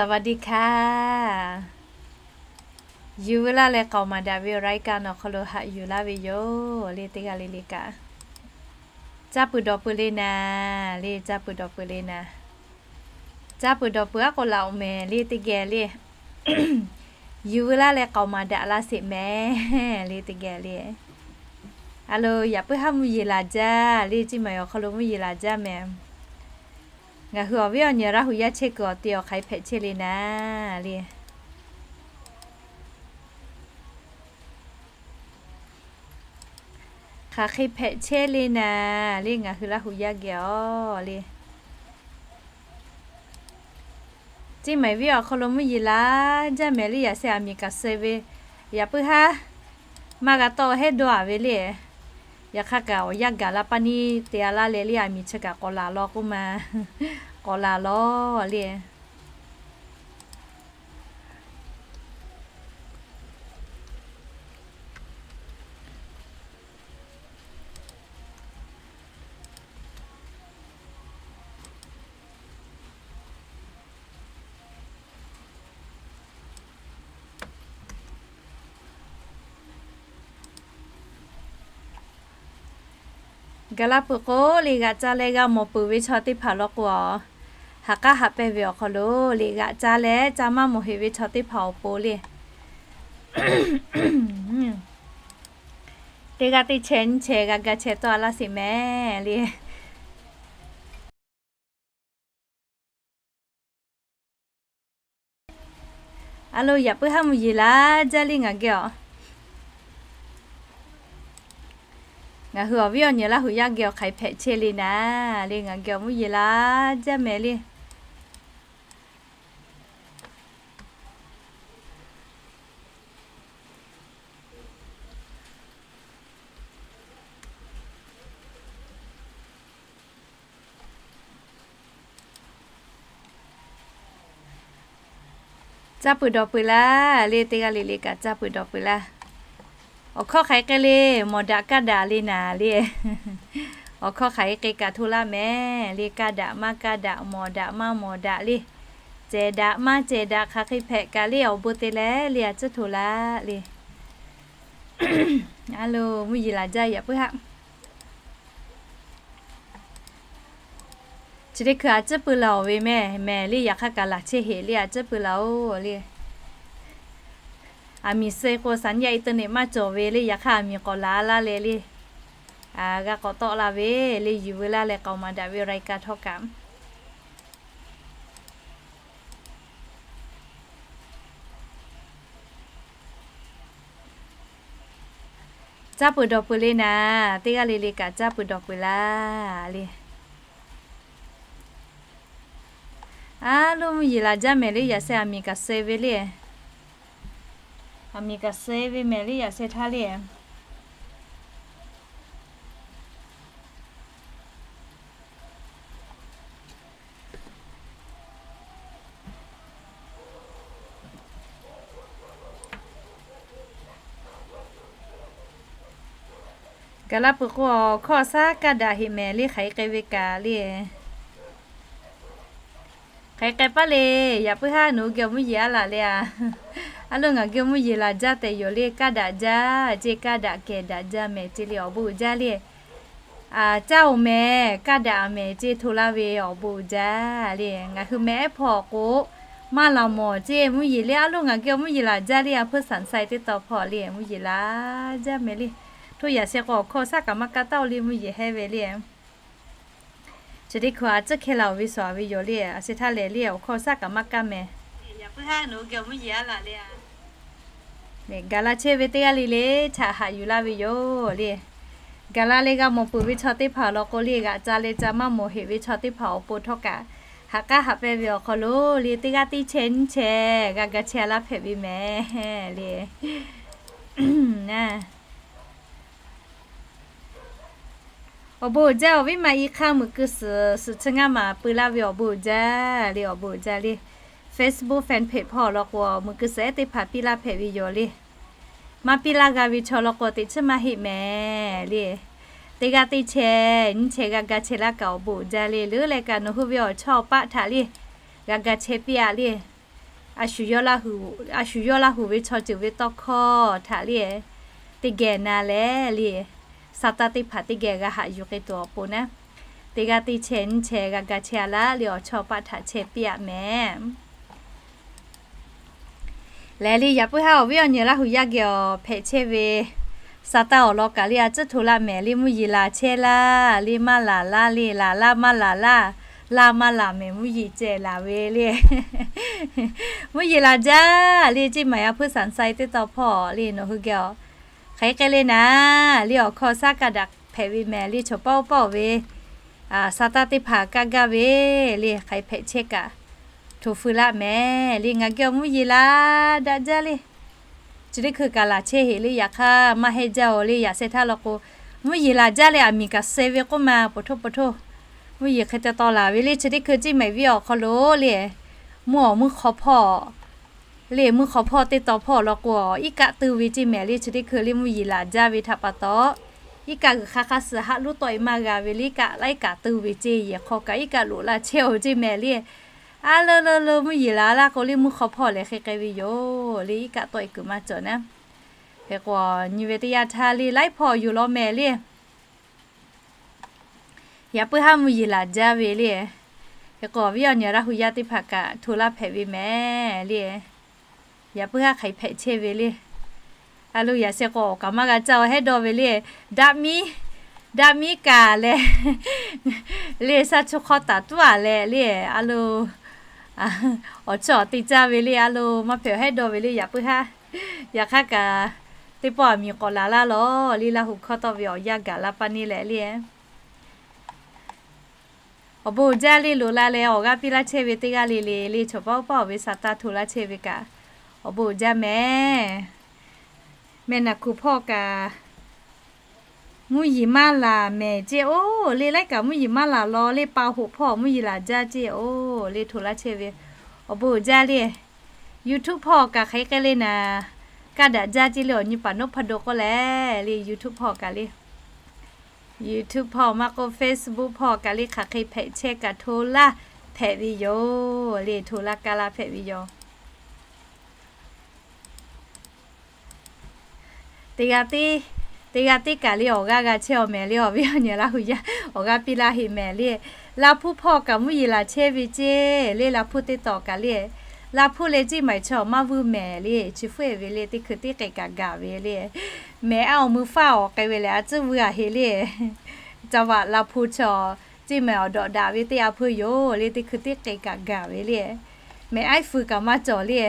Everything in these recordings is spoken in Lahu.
สวัสดีค่ะ Yuˬ veu laˇ leh k'aoˍ maˍ daꞈ ve รายการ awˬ hk'aw lo haꞈ yuˬ laˇ ve yoˬ le. Teˇ g'aˇ le le kaꞈ, caˇ peuˬ dawˬ peuˬ le naˍ le, caˇ peuˬ dawˬ peuˬ le naˍ. Caˇ peuˬ dawˬ peuˬ aˉ k'o laꞈ oˍ mehˍ le teˇ geh le. Yuˬ veu laˇ leh k'aoˍ maˍ daꞈ laˇ sheˍ mehˍ le teˇ geh le. A lo, yaꞈ puiˉ haˉ mvuhˇ yeˬ laˬ jaˇ le, Ciˇ maiˍ awˬ hk'aw lo mvuhˇ yeˬ laˬ jaˇ mehˍ. Ngaˬ hui awˬ viˉ awˬ nyi Laˇ huˍ yaˇ chehˇ kuiˬ awˬ te awˬ hk'aˬ hk'e hpehꞈ chehˇ le naˍ le. Hk'aˬ hk'e hpehꞈ chehˇ le naˍ le, ngaˬ hui Laˇ huˍ yaˇ geh awˬ le. Ciˇ maiˍ venˇ awˬ hk'aw lo mvuhˇ yeˬ laˬ jaˇ mehˍ le, yaꞈ sheh aˬ miˍ kaꞈ suh ve, yaꞈ puiˉ haˉ maˇ g'a tawˆ hehˉ dawˇ a ve le. Yaꞈ hk'aˇ kaꞈ awˬ yanˇ gaˬ la pa niˇ te a laˇ leh le, aˬ miˍ chi kaꞈ k'awꞈ laˬ law k'oˆ ma, k'awꞈ laˬ law le. Gaˬ la peuˬ k'o, liꞈ g'aꞈ ca leh g'a mawˬ peuˬ ve chaw teˇ hpaˍ law k'o, haꞈ k'aˉ haꞈ pehnˇ ve awˬ hk'aw lo liꞈ g'aꞈ ca leh ca maˇ mawˬ heꞈ ve chaw teˇ hpaˍ awˬ pon le, teˇ g'aˇ teˇ chehˇ nyiˇ chehˇ g'a ga chehˇ tawˆ a laˇ sheˍ mehˍ le. A lo, yaꞈ puiˉ haˉ mvuhˇ yeˬ laˬ jaˇ le ngaˬ geh awˬ. Ngaˬ hui awˬ viˉ awˬ nyi Laˇ huˍ yaˇ geh awˬ hk'aˬ hpehꞈ chehˇ le naˍ le, ngaˬ geh awˬ mvuhˇ yeˬ laˬ jaˇ mehˍ le. Caˇ peuˬ dawˬ peuˬ laˇ le, teˇ g'aˇ le le kaꞈ caˇ peuˬ dawˬ peuˬ laˇ. Awˬ hkawˇ hk'aˬ hk'e le, mawˬ daꞈ kaˇ daꞈ le naˍ le. Awˬ hkawˇ hk'aˬ hk'e kaꞈ hto laˇ mehˍ le, kaˇ daꞈ maˇ kaˇ daꞈ, mawˬ daꞈ maˇ mawˬ daꞈ le, cehˬ daꞈ maˇ cehˬ daꞈ hk'aˬ hk'e hpehꞈ kaꞈ le, awˬ bon te leh le a ciˉ hto laˇ le. A lo, mvuhˇ yeˬ laˬ jaˇ yaꞈ puiˉ haˉ. Chi teˇ hkui a ciˉ pui laˬ oˬ ve mehˍ mehˍ le, yaꞈ hk'aˇ kaꞈ laˬ chehˇ heꞈ le a ciˉ pui laˬ oˬ le. Aˬ miˍ suh k'o สัญญาณอินเทอร์เน็ต maˇ cawˬ ve le, yaꞈ hk'aˇ aˬ miˍ k'awꞈ laˬ laˇ leh le, g'a k'awꞈ tawˆ la ve le, yuˬ veu laˇ leh k'aoˍ maˍ daꞈ ve รายการ htawˇ kaꞈ caˇ peuˬ dawˬ peuˬ le naˍ, teˇ g'aˇ le le kaꞈ caˇ peuˬ dawˬ peuˬ laˇ le. A lo, mvuhˇ yeˬ laˬ jaˇ mehˍ le, yaꞈ sheh aˬ miˍ kaꞈ suh ve le. Aˬ miˍ kaꞈ suh ve mehˍ le, yaꞈ sheh htaˇ le. Gaˬ la peuˬ k'o, awˬ hkawˇ awˬ shaˉ kaˇ daꞈ heꞈ mehˍ le, hk'aˬ hk'e k'ai ve kaꞈ le. Hk'aˬ hk'e k'ai paˉ le. Yaꞈ puiˉ haˉ nawˬ hui geh awˬ mvuhˇ yeˬ a laˬ le a. A lo, ngaˬ geh mvuhˇ yeˬ laˬ jaˇ tehꞈ yoˬ le, kaˇ daꞈ jaˇ ceˇ, kaˇ daꞈ kehˬ daꞈ jaˇ mehˍ ceˇ le, awˬ bon uiˍ jaˇ le. Caˇ oˬ mehˍ, kaˇ daꞈ mehˍ ceˇ hto laˇ ve awˬ bon uiˍ jaˇ le. Ngaˬ hui mehˍ ehˉ hpawˇ awˬ k'o, maˇ laˬ mawˬ ceˇ mvuhˇ yeˬ le. A lo, ngaˬ geh mvuhˇ yeˬ laˬ jaˇ le a, hpuiˇ สามไซ teˇ taw hpawˇ le mvuhˇ yeˬ laˬ jaˇ mehˍ le. Hto yaꞈ sheh k'o, awˬ hkawˇ shaˉ kaꞈ maˇ kaˇ taˉ oˬ le, mvuhˇ yeˬ hehˉ ve le. Chi teˇ hkui a ciˉ hkeh la oˬ ve sawˍ ve yoˬ le, a sheh htaˇ lehˬ le, awˬ hkawˇ shaˉ kaꞈ maˇ kaˇ mehˍ. Yaꞈ puiˉ haˉ nawˬ hui geh mvuhˇ yeˬ a laˬ le a. Gaˬ la chehˇ ve teˇ g'aˇ le le htaꞈ haꞈ yuˬ laˇ ve yoˬ le. Gaˬ la leh g'a mawˬ peuˬ ve chaw teˇ hpaˍ law k'o le, g'aꞈ ca leh ca maˇ mawˬ heꞈ ve chaw teˇ hpaˍ awˬ pon htawˇ kaꞈ, haꞈ k'aˉ haꞈ pehnˇ ve awˬ hk'aw lo le, teˇ g'aˇ teˇ chehˇ nyiˇ chehˇ g'a ga chehˇ laˇ hpehꞈ ve mehˍ le. Awˬ bon uiˍ jaˇ, awˬ viˉ ma i hk'aˇ muiˬ keu suhˍ suhˍ chi ngaˇ maˬ pui laˇ ve awˬ bon uiˍ jaˇ le, awˬ bon uiˍ jaˇ le. Facebook fan page hpawˇ law k'o, muiˬ keu suhˍ ehˉ teˇ hpaˍ piˇ laˇ hpehꞈ ve yoˬ le. Maˇ piˇ laˇ g'a ve chaw law k'o, teꞈ chiˉ maˇ heˆ mehˍ le. Teˇ g'aˇ teˇ chehˇ nyiˇ chehˇ g'a ga chehˇ laˇ kaꞈ awˬ bon uiˍ jaˇ le. Leuˉ leh kaꞈ nawˬ hui ve awˬ chawˇ awˬ paˆ htaꞈ le g'a ga chehˇ piˇ a le. a shu yawˇ Laˇ huˍ ve chaw ceuˬ ve tawˇ hkawˇ htaꞈ le, teˇ geh na leh le, sa taˇ teˇ hpaˍ teˇ geh g'a haꞈ yuˬ k'ai tuˬ awˬ pon naˉ, teˇ g'aˇ teˇ chehˇ nyiˇ chehˇ g'a ga chehˇ a laˇ le, awˬ chawˇ paˆ htaꞈ chehˇ piˇ aꞈ mehˍ. Lehˬ le, yaꞈ puiˉ haˉ awˬ viˉ awˬ nyi Laˇ huˍ yaˇ geh awˬ hpehꞈ chehˇ ve sa taˇ awˬ lawn kaꞈ le, a tcuhˉ hto laˇ mehˍ le, mvuhˇ yeˬ laˬ chehˇ laˇ le, maˇ laˬ laˇ le, laˬ laˇ maˇ laˬ laˇ, laˇ maˇ laˬ mehˍ, mvuhˇ yeˬ ceh laˬ ve le. Mvuhˇ yeˬ laˬ jaˇ le, ceˇ maˬ yaˇ hpuiˇ saˍ sai teˇ taw hpawˇ le, nawˬ hui geh awˬ hk'aˬ hk'e le naˉ le, awˬ hkawˇ shaˉ kaˇ daꞈ hpehꞈ ve mehˍ le, chaw paˆ oˇ paˆ oˬ ve sa taˇ teˇ hpaˍ kaˇ gaˇ ve le, hk'aˬ hpehꞈ chehˇ kaꞈ hto feu laˇ mehˍ le, ngaˬ geh awˬ mvuhˇ yeˬ laˬ daꞈ jaˇ le. Chi teˇ hkui kaꞈ laˬ chehˇ heˍ le, yaꞈ hk'aˇ maˇ heˆ jaˇ oˬ le, yaꞈ sheh htaˇ law k'o, mvuhˇ yeˬ laˬ jaˇ le, aˬ miˍ kaꞈ suh ve k'oˆ ma, poˬ htoˇ poˬ htoˇ, mvuhˇ yeˬ hk'e te taw laˬ ve le. Chi teˇ hkui ceˇ maˬ viˉ awˬ hk'aw lo le, mvuhˇ awˬ mvuhˇ hk'aw hpawˇ le, mvuhˇ hk'aw hpawˇ teˇ taw hpawˇ law k'o, iˉ kaˆ teuˇ ve ceˇ mehˍ le. Chi teˇ hkui le mvuhˇ yeˬ laˬ jaˇ ve htaꞈ pa taw, iˉ kaˆ g'uiˬ hk'aˇ hk'aˇ suh haˆ lonˉ tawˆ e maˇ g'a ve le, iˉ kaˆ laiˉ kaꞈ teuˇ ve ceˇ, yehˬ hk'aw kaꞈ iˉ kaˆ loꞈ la chehˇ oˬ ceˇ mehˍ le. A le le le, mvuhˇ yeˬ laˬ laˇ k'o le, mvuhˇ hk'aw hpawˇ lehˬ hk'e k'ai ve yoˬ le, iˉ kaˆ tawˆ e kuiˬ maˇ cawˬ naˉ. Hk'e k'o, nyi ve teˇ yanˇ htaˇ le, laiˉ hpawˇ yoˬ law mehˍ le. Yaꞈ puiˉ haˉ mvuhˇ yeˬ laˬ jaˇ ve le. Hk'e k'o, awˬ viˉ awˬ nyi Laˇ huˍ yaˇ teˇ hpaˍ kaꞈ hto laˇ hpehꞈ ve mehˍ le. Yaꞈ puiˉ haˉ hk'aˬ hpehꞈ chehˇ ve le. A lo, yaꞈ sheh k'o awˬ kaꞈ maˇ g'a caˇ oˬ hehˉ dawˇ ve le. Daꞈ miˉ, daꞈ miˉ kaꞈ leh le, shaˉ chu hk'aw taˍ tuˉ a leh le, a lo, awˬ chawˇ awˬ te caˇ ve le, a lo, maˇ hpehꞈ oˬ hehˉ dawˇ ve le, yaꞈ puiˉ haˉ. Yaꞈ hk'aˇ kaꞈ, teˇ pawˆ aˬ miˍ k'awꞈ laˬ laˇ lawˬ le, Laˇ huˍ hkawˇ tawˆ ve awˬ yanˇ gaˬ la pa neˇ leh le. Awˬ bon uiˍ jaˇ le, loꞈ la leh awˬ g'aˇ piˇ laˇ chehˇ ve teˇ g'aˇ le le le, chaw paˆ oˇ paˆ oˬ ve sa taˇ hto laˇ chehˇ ve kaꞈ, awˬ bon uiˍ jaˇ mehˍ. Meh naˬ hkuˬ hpawˇ kaꞈ mvuhˇ yeˬ maˇ laˬ mehˍ ceˇ oˬ le, laiˉ kaꞈ mvuhˇ yeˬ maˇ laˬ law le, pa hoꞈ hpawˇ mvuhˇ yeˬ laˬ jaˇ ceˇ oˬ le, hto laˇ chehˇ ve. Awˬ bon uiˍ jaˇ le. YouTube hpawˇ kaꞈ hk'aˬ hk'e le naˉ, kaˇ daꞈ jaˇ ceˇ le, awˬ nyi paˍ noˉ hpaˇ do k'oˆ leh le, YouTube hpawˇ kaꞈ le, YouTube hpawˇ maˇ k'oˆ Facebook hpawˇ kaꞈ le, hk'aˬ hk'e hpehꞈ chehˇ kaꞈ hto laˇ hpehꞈ ve yoˬ le, hto laˇ kaˇ laˇ hpehꞈ ve yoˬ. Teˇ g'aˇ teˇ, teˇ g'aˇ teˇ kaꞈ le awˬ g'aˇ g'a chehˇ awˬ mehˍ le, awˬ viˉ awˬ nyi Laˇ huˍ yaˇ awˬ g'aˇ piˇ laˇ heˆ mehˍ le. Laˇ hpuˇ hpawˇ kaꞈ mvuhˇ yeˬ laˬ chehˇ ve ceˇ le, Laˇ hpuˇ teˇ taw kaꞈ le. Laˇ hpuˇ leh ceˇ maˬ chaw maˇ vuiˇ mehˍ le, chi hpfuhˆ e ve le, teˇ hkui teˇ k'ehˬ kaꞈ gaˬ ve le. Mehˍ aˉ awˬ mui faˇ awˬ k'ai ve lehˬ, a tcuhˉ vuiˇ a heˆ le. Ca vaꞈ Laˇ hpuˇ chaw ceˇ maˬ awˬ dawꞈ daꞈ ve teˇ a hpuˇ yoˬ le, teˇ hkui teˇ k'ehˬ kaꞈ gaˬ ve le. Mehˍ aˉ fuiˍ kaꞈ maˇ cawˬ le.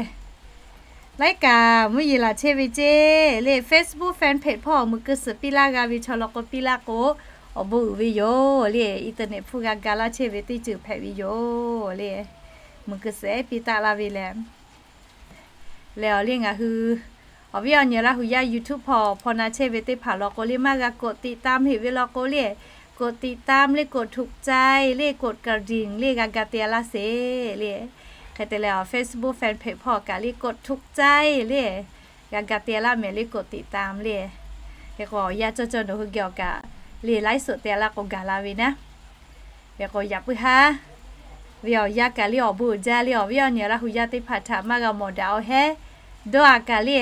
Laiˉ kaꞈ mvuhˇ yeˬ laˬ chehˇ ve ceˇ le, Facebook fan page hpawˇ mui keu suhˍ piˇ laˇ g'a ve chaw law k'o piˇ laˇ k'o, awˬ bon uiˍ ve yoˬ le. Internet hpfuhˇ g'a ga laˇ chehˇ ve teˇ ceuˬ hpehꞈ ve yoˬ le. Mui keu suhˍ ehˉ piˇ taˆ laˇ ve lehˬ, lehˬ awˬ le ngaˬ hui awˬ viˉ awˬ nyi Laˇ huˍ yaˇ YouTube hpawˇ hpawˇ na chehˇ ve teˇ hpaˍ law k'o le, maˇ g'a กดติดตาม heˆ ve law k'o le, กดติดตาม le, กดถูกใจ le, กดกระดิ่ง le, g'a ga te a laˇ sheˍ le. Hk'e te leh awˬ Facebook fan page hpawˇ kaꞈ le กดถูกใจ le, g'a ga te a laˇ mehˍ le กดติดตาม le. Hk'e k'o awˬ yanˇ cawˇ cawˇ nawˬ hui geh awˬ kaꞈ le ไลฟ์สด te a laˇ k'o gaˬ la ve naˉ. Hk'e k'o yaꞈ puiˉ haˉ ve awˬ yanˇ kaꞈ le awˬ bon uiˍ jaˇ le, awˬ viˉ awˬ nyi Laˇ huˍ yaˇ teˇ hpaˍ htaꞈ maˇ g'a mawˬ daꞈ awˬ hehˉ dawˇ a kaꞈ le,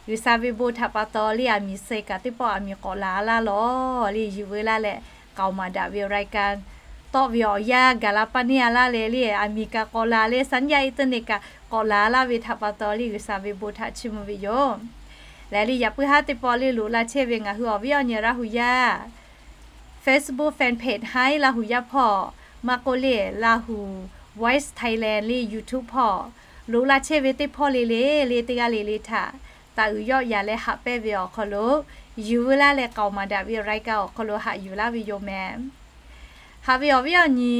G'uiˬsha ve bon htaꞈ pa taw le, aˬ miˍ suh kaꞈ teˇ pawˆ aˬ miˍ k'awꞈ laˬ a laˇ lawˬ le, yuˬ veu laˇ leh k'aoˍ maˍ daꞈ ve awˬ รายการ tawˆ ve awˬ yanˇ gaˬ la pa neˇ a laˇ leh le, aˬ miˍ kaꞈ k'awꞈ laˬ le, สัญญาณอินเทอร์เน็ต kaꞈ k'awꞈ laˬ a laˇ ve htaꞈ pa taw le, G'uiˬsha ve bon htaꞈ chiˇ mvuh ve yoˬ. Lehˬ le yaꞈ puiˉ haˉ teˇ pawˆ le loꞈ la chehˇ ve ngaˬ hui awˬ viˉ awˬ nyi Laˇ huˍ yaˇ Facebook fan page Hi Laˇ huˍ yaˇ hpawˇ, maˇ k'oˆ le Laˇ huˍ Voice Thailand le YouTube hpawˇ, loꞈ la chehˇ ve teˇ hpawˇ le le le teˇ g'aˇ le le htaꞈ taˍ uiˍ yawˆ yan leh haꞈ pehnˇ ve awˬ hk'aw lo yuˬ veu laˇ leh k'aoˍ maˍ daꞈ ve awˬ รายการ awˬ hk'aw lo haꞈ yuˬ laˇ ve yoˬ mehˍ. Haꞈ ve awˬ viˉ awˬ nyi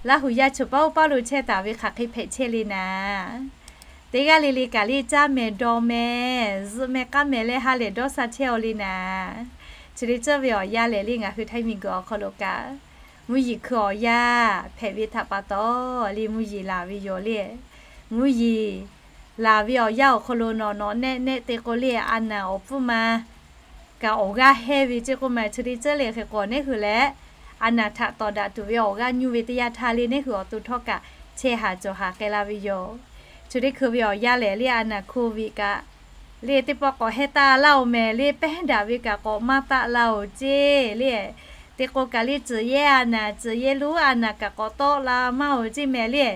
Laˇ huˍ yaˇ chaw paˉ oˇ paˉ lo chehˇ taˍ ve hk'aˬ hk'e hpehꞈ chehˇ le naˉ, teˇ g'aˇ le le kaꞈ le caˇ mehˍ dawˬ mehˍ zuhꞈ mehˍ k'aˇ mehˍ leh ha lehˬ dawˇ sha chehˇ aw le naˉ. Chi le tcuhˇ ve awˬ yanˇ lehˬ le ngaˬ hui Htaiˇ miˬguiˬ awˬ hk'aw lo kaꞈ mvuhˇ yeˬ hkui awˬ yanˇ hpehꞈ ve htaꞈ pa taw le mvuhˇ yeˬ laˬ ve yoˬ le. Mvuhˇ yeˬ laˬ ve awˬ yanˇ awˬ hk'aw lo nawˬ nawˬ nehˆ nehˆ te k'o le a naˍ awˬ pfuhˇ ma kaꞈ awˬ g'aˇ hehnˇ ve ceˇ k'oˆ ma chi le tcuhˇ le hk'e k'o neˉ hui leh a naˍ htaꞈ tawˍ daꞈ tuˬ ve awˬ g'aˇ nyuˇ ve teˇ yanˇ htaˇ le neˉ hui awˬ to htawˇ kaꞈ chehˇ haˍ cawˬ haˍ k'ai la ve yoˬ. Chi teˇ hkui ve awˬ yanˇ lehˬ, le a naˬ hko ve kaꞈ, le teˇ pawˆ k'awꞈ heh taˆ laˇ-oˬ mehˍ, le pehˉ daꞈ ve kaꞈ k'awꞈ maˇ taˆ laˇ-oˬ ceˇ le. Teˇ k'o kaꞈ le tcuhˍ yehˇ a naˬ, tcuhˍ yehˇ lonˉ a naˬ kaꞈ k'awꞈ tawˆ la maˇ-oˬ ceˇ mehˍ le.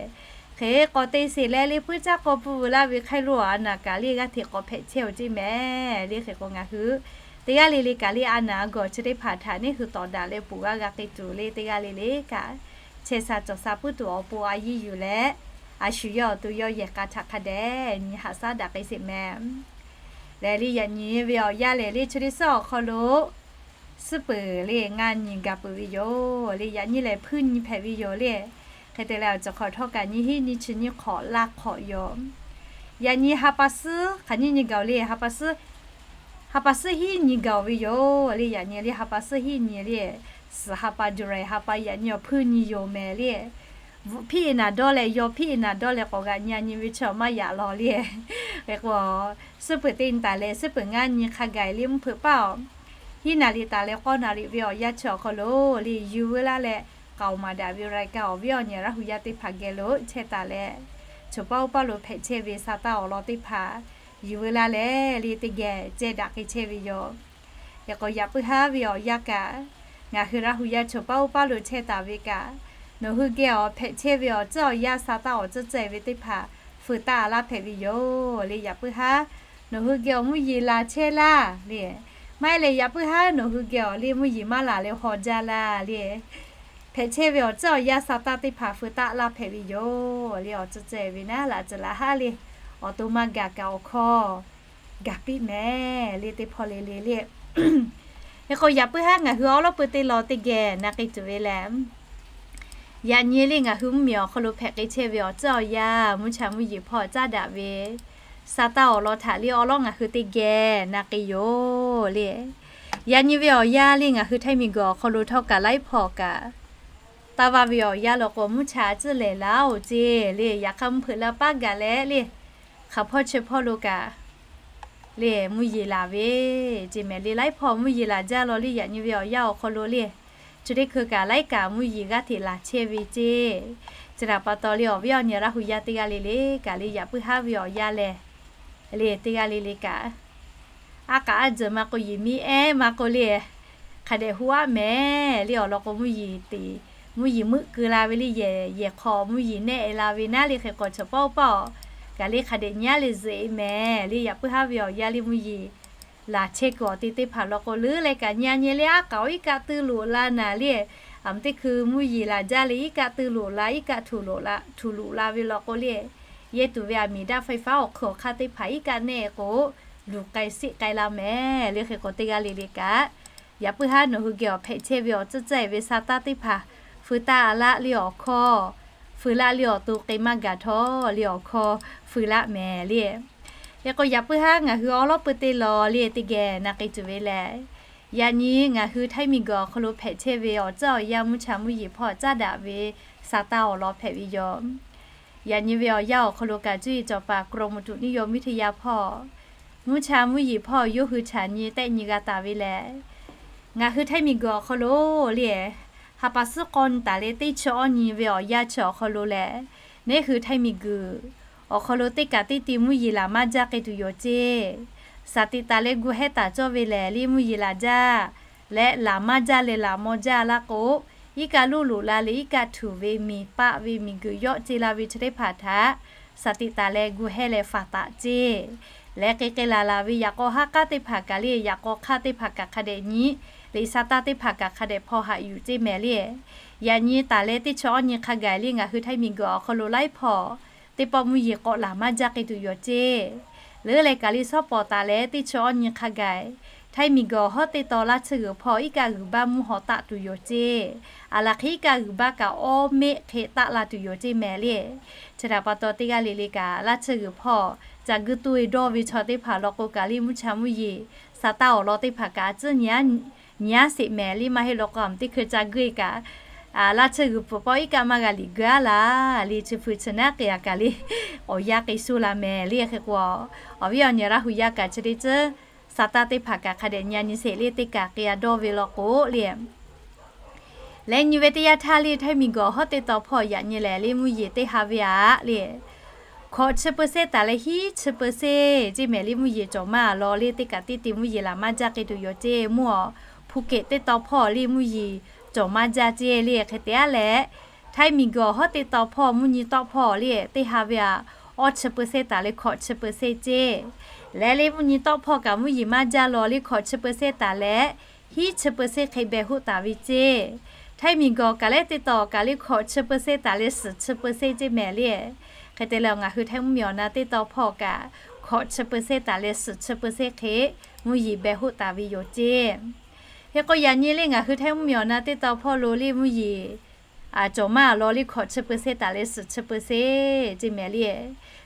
Hk'e k'awꞈ te sheˍ leh le puiˉ caˇ k'aw pui vuiˬ laˇ ve hk'ai lo a naˬ kaꞈ le g'aˇ hteꞈ k'awꞈ hpehꞈ chehˇ-oˬ ceˇ mehˍ le. Hk'e k'o ngaˬ hui teˇ g'aˇ le le kaꞈ le a naˬ a gawˬ chi teˇ hpaˍ htaꞈ neˇ hui tawˍ daꞈ leh poˬ g'aˇ g'a k'ai tuˬ le, teˇ g'aˇ le le kaꞈ chehˇ sha cawˬ sha puiˉ tuˬ awˬ pon a yiˇ yuˬ leh, a shu yawˇ awˬ to yawˇ yehˬ k'a htaꞈ hk'a dehꞈ nyi haꞈ shaˉ daꞈ k'ai sheˍ mehˍ. Lehˬ le yaꞈ nyi ve awˬ yanˇ lehˬ le chi teˇ suhˉ awˬ hk'aw lo suhˉ peuˬ le ngaˇ nyi gaˬ peuˬ ve yoˬ le. Yaꞈ nyi lehˬ hpuiˇ nyi hpehꞈ ve yoˬ le. Hk'e te leh awˬ cawˬ hk'awꞈ htawˇ kaꞈ nyiˇ hinˉ nyiˇ chi nyiˇ hk'awꞈ laˇ hk'awꞈ yoˬ. Yaꞈ nyi ha pa suhˉ hk'aˬ nyiˇ nyi gaˬ-oˬ le, ha pa suhˉ ha pa suhˉ hiˉ nyi gaˬ-oˬ ve yoˬ le. Yaꞈ nyi le ha pa suhˉ hiˉ nyi le, suhˍ ha pa July ha pa yaꞈ nyi awˬ hpuiˇ nyi yoˬ mehˍ le. Bvuhꞈ hpiˇ-e naˍ dawˇ leh yaw hpiˇ-e naˍ dawˇ leh k'awꞈ g'aꞈ nyi a nyi ve chi awˬ maˇ yaꞈ law le. Hk'e k'o, suhˉ peuˬ teˇ nyi taˍ leh suhˉ peuˬ ngaˇ nyi hk'a gaˬ le mvuhˇ hpeuꞈ paˇ-oˬ, hiˉ naˍ riˍ taˍ leh k'awˇ naˍ riˍ ve awˬ yanˇ chi awˬ hk'aw lo le yuˬ veu laˇ leh, k'aoˍ maˍ daꞈ ve รายการ awˬ viˉ awˬ nyi Laˇ hu yaˇ teˇ hpaˍ geh lo chehˇ taˍ leh, choˬ paˇ oˇ paˇ lo hpehꞈ chehˇ ve sa taˇ awˬ lawn teˇ hpaˍ yuˬ veu laˇ leh le teˇ geh ceh daꞈ k'ai chehˇ ve yoˬ. Hk'e k'o yaꞈ puiˉ haˉ ve awˬ yanˇ kaꞈ, ngaˬ hui Laˇ hu yaˇ choˬ paˇ oˇ paˇ lo chehˇ taˍ ve kaꞈ, nawˬ hui geh awˬ hpehꞈ chehˇ ve awˬ tcuhˉ awˬ yanˇ sa taˇ awˬ tcuhˉ tcuhˉ ve teˇ hpaˍ feu taˆ a laˇ hpehꞈ ve yoˬ le. Yaꞈ puiˉ haˉ nawˬ hui geh awˬ mvuhˇ yeˬ laˬ chehˇ laˇ le. Maˇ heˆ leh yaꞈ puiˉ haˉ nawˬ hui geh awˬ le mvuhˇ yeˬ maˇ laˬ leh haw jaˇ laˇ le. Hpehꞈ chehˇ ve awˬ tcuhˉ awˬ yanˇ sa taˇ teˇ hpaˍ feu taˆ laˇ hpehꞈ ve yoˬ le. Awˬ tcuhˉ tcuhˉ ve naˉ laꞈ tcuhˉ laꞈ haˉ le, awˬ to maˇ gaˬ kaꞈ awˬ hkawˇ gaˬ piˇ mehˍ le teˇ hpawˇ le le le. Hk'e k'o yaꞈ puiˉ haˉ ngaˬ hui awˉ lawˉ peu teˇ law teˇ geh na k'ai tuˬ ve lehˬ, yaꞈ nyi le ngaˬ hui mvuhˇmiˬ awˬ hk'aw lo hpehꞈ k'ai chehˇ ve awˬ tcuhˉ awˬ yanˇ mvuhˇ cha mvuhˇ yeˬ hpawˇ caˉ daꞈ ve sa taˇ awˬ lawn htaꞈ le awˉ lawˉ ngaˬ hui teˇ geh na k'ai yoˬ le. Yaꞈ nyi ve awˬ yanˇ le ngaˬ hui Htaiˇ miˬguiˬ awˬ hk'aw lo htawˇ kaꞈ laiˉ hpawˇ kaꞈ taˇ vaˇ ve awˬ yanˇ law k'o mvuhˇ cha a tcuhˉ lehˬ laˇ-oˬ ceˇ le. Yaꞈ hk'aˇ mvuhˇ hpeuꞈ la paˉ gaˬ leh le, hk'aˬ hpawˇ chi hpawˇ lo kaꞈ le mvuhˇ yeˬ laˬ ve ceˇ mehˍ le. Laiˉ hpawˇ mvuhˇ yeˬ laˬ jaˇ law le. Yaꞈ nyi ve awˬ yanˇ awˬ hk'aw lo le, chi teˇ hkui kaꞈ laiˉ kaꞈ mvuhˇ yeˬ g'aˇ hteꞈ laˬ chehˇ ve ceˇ. Chi htaꞈ pa taw le awˬ viˉ awˬ nyi Laˇ hu yaˇ teˇ g'aˇ le le kaꞈ le yaꞈ puiˉ haˉ ve awˬ yanˇ lehˬ le teˇ g'aˇ le le kaꞈ aˉ k'aꞈ aˉ jeuˬ maˇ k'o yeˬ miˇ ehˉ maˇ k'o le, hk'a dehꞈ hu aˆ mehˍ le. Awˬ lawn k'o mvuhˇ yeˬ teꞈ, mvuhˇ yeˬ meuˆ keu la ve le yehˬ, yehˬ hk'aw mvuhˇ yeˬ nehˆ e la ve naˉ le. Hk'e k'o chaw paˇ oˇ paˇ-oˬ, kaꞈ le hk'a dehꞈ nyi aˉ leh zuhꞈ e mehˍ le. Yaꞈ puiˉ haˉ ve awˬ yanˇ le mvuhˇ yeˬ laˬ chehˇ kuiˬ awˬ te teˇ hpaˍ law k'o leuˉ leh kaꞈ nyi a nyi le aˉ k'aꞈ oˇ iˉ kaˆ teuˇ loꞈ la naˍ le. Aˬ mvuhˇ teˇ hkui mvuhˇ yeˬ laˬ jaˇ le iˉ kaˆ teuˇ loꞈ la iˉ kaˆ htuꞈ loꞈ la ve law k'o le, yehˇ tuˬ ve aˬ miˍ daˇ ไฟฟ้า awˬ hk'ui awˬ hk'aˇ teˇ hpaˍ iˉ kaˆ nehˆ k'o luˬ k'ai seˆ k'ai la mehˍ le. Hk'e k'o teˇ g'aˇ le le kaꞈ yaꞈ puiˉ haˉ nawˬ hui geh awˬ hpehꞈ chehˇ ve awˬ tcuhˉ tcuhˉ e ve sa taˇ teˇ hpaˍ feu taˆ a laˇ le awˬ hkawˇ, feu laˇ le awˬ to k'ai maˇ gaˬ htawˇ le awˬ hkawˇ feu laˇ mehˍ le. Hk'e k'o yaꞈ puiˉ haˉ ngaˬ hui awˉ lawˉ peu teˇ law le teˇ geh na k'ai tuˬ ve lehˬ, yaꞈ nyi ngaˬ hui Htaiˇ miˬguiˬ awˬ hk'aw lo hpehꞈ chehˇ ve awˬ tcuhˉ awˬ yanˇ mvuhˇ cha mvuhˇ yeˬ hpawˇ caˉ daꞈ ve sa taˇ awˬ lawn hpehꞈ ve yoˬ. Yaꞈ nyi ve awˬ yanˇ awˬ hk'aw lo kaꞈ cuˇ yiˍ cawˬ paˍ กรมอุตุนิยมวิทยา hpawˇ mvuhˇ cha mvuhˇ yeˬ hpawˇ yawˇ hui chaꞈ nyi tehˆ nyi g'a taˍ ve lehˬ, ngaˬ hui Htaiˇ miˬguiˬ awˬ hk'aw lo le ha pa suhˉ k'awˇ nyi taˍ leh teˇ chi awˇ nyi ve awˬ yanˇ chi awˬ hk'aw lo lehˬ, neˇ hui Htaiˇ miˬguiˬ awˬ hk'aw lo teˇ kaꞈ teˇ ti mvuhˇ yeˬ laˬ maˇ jaˇ k'ai tuˬ yoˬ ceˇ. Saˍ tiꞈ taˍ leh gu hehˇ taˍ cawˇ ve lehˬ le mvuhˇ yeˬ laˬ jaˇ leh laˬ maˇ jaˇ leh laˬ maw jaˇ laˇ k'o, iˉ kaˆ luˇ loꞈ la leh iˉ kaˆ htuꞈ ve miˬ paˆ ve miˬguiˬ yawˆ ce la ve chi teˇ hpaˍ htaꞈ saˍ tiꞈ taˍ leh gu hehˇ leh faˍ taˍ ceˇ. Leh k'ai k'ai laˬ laˬ ve yaꞈ k'aw haˉ k'aˉ teˇ hpaˍ kaꞈ le yaꞈ k'aw hk'aˇ teˇ hpaˍ kaꞈ hk'a dehꞈ nyi, liꞈ sa taˇ teˇ hpaˍ kaꞈ hk'a dehꞈ hpaw haꞈ yuˬ ceˇ mehˍ le. Yaꞈ nyi taˍ leh teˇ chi awˇ nyi hk'a gaˬ le ngaˬ hui Htaiˇ miˬguiˬ awˬ hk'aw lo laiˉ hpawˇ teˇ pawˆ mvuhˇ yeˬ k'awꞈ laˬ maˇ jaˇ k'ai tuˬ yoˬ ceˇ. Leuˉ leh kaꞈ le shawˉ pawˍ taˍ leh teˇ chi awˇ nyi hk'a gaˬ Htaiˇ miˬguiˬ awˬ hawˉ teˇ taw laˇ tsuhˇ g'uiˬ hpawˇ iˉ kaˆ g'uiˬ baˇ mvuhˇ haw taˆ tuˬ yoˬ ceˇ. Aˬ laˬ hk'e iˉ kaˆ g'uiˬ baˇ kaꞈ awˇ mehˆ hk'e taˆ la tuˬ yoˬ ceˇ mehˍ le. Chi htaꞈ pa taw teˇ g'aˇ le le kaꞈ laˇ tsuhˇ g'uiˬ hpawˇ ca guiˇ tuˇ e dawˇ ve chaw teˇ hpaˍ law k'o kaꞈ le mvuhˇ cha mvuhˇ yeˬ sa taˇ awˬ lawn teˇ hpaˍ kaꞈ a tcuhˉ nyi a nyi aˉ sheˍ mehˍ le. Maˇ heˆ law k'o aˬ mvuhˇ teˇ hkui ca guiˇ e kaꞈ laˇ tsuhˇ g'uiˬ pfuhˍ pawˆ iˉ kaˆ maˇ g'a liꞈ guiˇ aˉ laˇ le chi hpu chi naˉ k'ai a kaꞈ le awˬ yanˇ k'ai suh la mehˍ le. Hk'e k'o awˬ viˉ awˬ nyi Laˇ hu yaˇ kaꞈ chi teˇ ceuˬ sa taˇ teˇ hpaˍ kaꞈ hk'a dehꞈ nyi a nyi sheˍ le teˇ kaꞈ k'ai a dawˇ ve law k'o le. Leh nyi ve teˇ yanˇ htaˇ le Htaiˇ miˬguiˬ awˬ hawˉ teˇ taw hpawˇ yaꞈ nyi lehˬ le mvuhˇ yeˬ teˇ ha ve aꞈ le. Hkawꞈ chi เปอร์เซ็นต์ taˍ leh hiˉ chi เปอร์เซ็นต์ ceˇ mehˍ le mvuhˇ yeˬ cawˬ maˇ awˬ lawn le teˇ kaꞈ tiˇ ti mvuhˇ yeˬ laˬ maˇ jaˇ k'e tuˬ yoˬ ceˇ. Mvuhˇ awˬ hpu kehˬ teˇ taw hpawˇ le mvuhˇ yeˬ cawˬ maˇ jaˇ ceˇ le hk'e te aˉ leh, Htaiˇ miˬguiˬ awˬ hawˉ teˇ taw hpawˇ mvuhˇ nyi tawˆ hpawˇ le teˇ ha ve aꞈ awˇ chi เปอร์เซ็นต์ taˍ leh hkawꞈ chi เปอร์เซ็นต์ ceˇ. Leh le mvuhˇ nyi tawˆ hpawˇ kaꞈ mvuhˇ yeˬ maˇ jaˇ law le hkawꞈ chi เปอร์เซ็นต์ taˍ leh hiˉ chi เปอร์เซ็นต์ hk'e beh hoˆ taˍ ve ceˇ. Htaiˇ miˬguiˬ awˬ kaꞈ leh teˇ taw awˬ kaꞈ le hkawꞈ chi เปอร์เซ็นต์ taˍ leh suhˍ chi เปอร์เซ็นต์ ceˇ mehˍ le. Hk'e te leh ngaˬ hui Htaiˇ mvuhˇ miˬ awˬ na teˇ taw hpawˇ kaꞈ hkawꞈ chi เปอร์เซ็นต์ taˍ leh suhˍ chi เปอร์เซ็นต์ hk'e mvuhˇ yeˬ beh hoˆ taˍ ve yoˬ ceˇ. Hk'e k'o yaꞈ nyi le ngaˬ hui Htaiˇ mvuhˇ miˬ awˬ na teˇ taw hpawˇ lo le mvuhˇ yeˬ cawˬ maˇ awˬ lawn le hkawꞈ chi เปอร์เซ็นต์ taˍ leh suhˍ chi เปอร์เซ็นต์ ceˇ mehˍ le.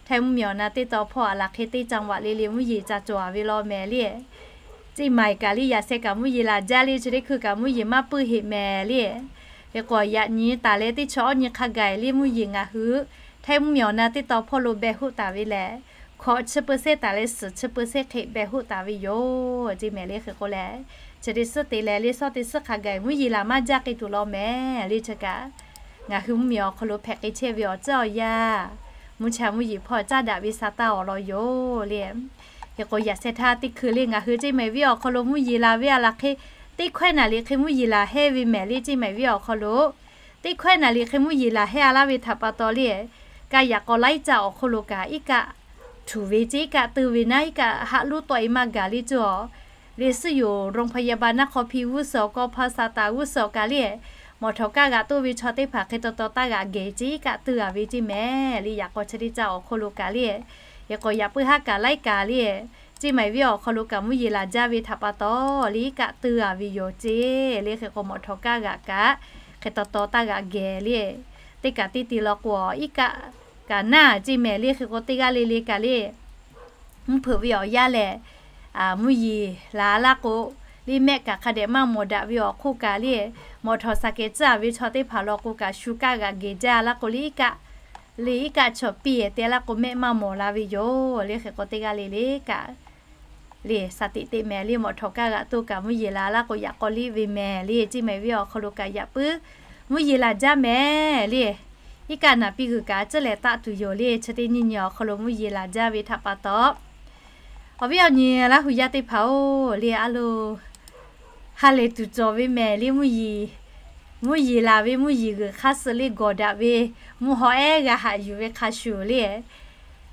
Htaiˇ mvuhˇ miˬ awˬ na teˇ taw hpawˇ aˬ laˬ hk'e teˇ จังหวัด le le mvuhˇ yeˬ ca cawˬ a ve law mehˍ le. Ceˇ maiˍ kaꞈ le yaꞈ sheh kaꞈ mvuhˇ yeˬ laˬ jaˇ le chi teˇ hkui kaꞈ mvuhˇ yeˬ maˇ puiˇ heꞈ mehˍ le. Hk'e k'o yaꞈ nyi taˍ leh teˇ chi awˇ nyi hk'a gaˬ le mvuhˇ yeˬ ngaˬ hui Htaiˇ mvuhˇ miˬ awˬ na teˇ taw hpawˇ lo beh hoˆ taˍ ve lehˬ, hkawꞈ chi เปอร์เซ็นต์ taˍ leh suhˍ chi เปอร์เซ็นต์ hk'e beh hoˆ taˍ ve yoˬ ceˇ mehˍ le. Hk'e k'o leh chi teˇ suhˉ te leh le sawˉ teˇ suhˉ hk'a gaˬ mvuhˇ yeˬ laˬ maˇ jaˇ k'e tuˬ law mehˍ le chi kaꞈ ngaˬ hui mvuhˇ miˬ awˬ hk'aw lo hpehꞈ k'ai chehˇ ve awˬ tcuhˉ awˬ yaˇ mvuhˇ cha mvuhˇ yeˬ hpawˇ caˉ daꞈ ve sa taˇ awˬ lawn yoˬ le. Hk'e k'o yaꞈ sheh htaˇ teˇ hkui le ngaˬ hui ceˇ maiˍ viˉ awˬ hk'aw lo mvuhˇ yeˬ laˬ ve aˬ laˬ hk'e teˇ hkawehˇ naˍ liꞈ hk'e mvuhˇ yeˬ laˬ hehˇ ve mehˍ le ceˇ maiˍ viˉ awˬ hk'aw lo teˇ hkawehˇ naˍ liꞈ hk'e mvuhˇ yeˬ laˬ hehˇ a laˇ ve htaꞈ pa taw le, ka yaꞈ k'aw laiˉ caˆ awˬ hk'oˆ lo kaꞈ iˉ kaˆ htuˬ ve ceˇ iˉ kaˆ teu ve naˉ iˉ kaˆ haˆ lonˉ tawˆ e maˇ gaˬ le ceˇ a. Le suhˉ yoˬ โรงพยาบาล naˉ hk'aw hpiˇ g'uˇ suhˍ awˬ kawˇ hpaˇ sa taˍ g'uˇ suhˍ awˬ kaꞈ le, mawˬ htawnˍ kaˇ g'aꞈ toˇ ve chaw teˇ hpaˍ hk'e taw taw taˇ g'aꞈ gehˬ ceˇ iˉ kaˆ teu a ve ceˇ mehˍ le. Yaꞈ k'aw chi teˇ caˆ awˬ hk'oˆ lo kaꞈ le, hk'e k'o yaꞈ puiˉ haˉ kaꞈ laiˉ kaꞈ le, ceˇ maiˍ viˉ awˬ hk'aw lo kaꞈ mvuhˇ yeˬ laˬ jaˇ ve htaꞈ pa taw le iˉ kaˆ teu a ve yoˬ ceˇ le. Hk'e k'o mawˬ htawnˍ kaˇ g'aꞈ kaꞈ hk'e taw taw taˇ g'aꞈ gehˬ le. Teˇ kaꞈ tiˇ ti law k'o iˉ kaˆ kaꞈ naˇ ceˇ mehˍ le. Hk'e k'o teˇ g'aˇ le le kaꞈ le mvuhˇ hpeuꞈ ve awˬ yanˇ lehˬ, mvuhˇ yeˬ laˬ laˇ k'o le mehˆ kaꞈ hk'a dehꞈ maˇ mawˬ daꞈ ve awˬ hk'oˆ kaꞈ le, mawˬ htawnˍ saˍ kehˬ tcuhˉ a ve chaw teˇ hpaˍ law k'o kaꞈ shu kaˇ g'aꞈ gehˬ jaˇ laˇ k'o le iˉ kaˆ le iˉ kaˆ chaw piˇ te laˇ k'o mehˆ maˇ mawˬ la ve yoˬ le. Hk'e k'o teˇ g'aˇ le le kaꞈ le saˍ tiꞈ teꞈ mehˍ le. Mawˬ htawnˍ kaˇ g'aꞈ toˇ kaꞈ mvuhˇ yeˬ laˬ laˇ k'o yaꞈ k'aw liˇ ve mehˍ le. Ceˇ maiˍ viˉ awˬ hk'aw lo kaꞈ yaꞈ puiˉ mvuhˇ yeˬ laˬ jaˇ mehˍ le. Iˉ kaˆ naˍ piˇ g'uiˬ kaꞈ a ciˉ leh taˆ tuˬ yoˬ le. Chi teˇ nyiˇ nyi awˬ hk'aw lo mvuhˇ yeˬ laˬ jaˇ ve htaꞈ pa taw, awˬ viˉ awˬ nyi Laˇ huˍ yaˇ teˇ hpaˍ-oˬ le, a loˬ, ha lehˬ tuˬ cawˬ ve mehˍ le. Mvuhˇ yeˬ, mvuhˇ yeˬ laˬ ve mvuhˇ yeˬ g'uiˬ hk'aˇ suh le gawˬ daꞈ ve, mvuhˇ haw ehˉ g'a haꞈ yuˬ ve hk'a shuˍ le,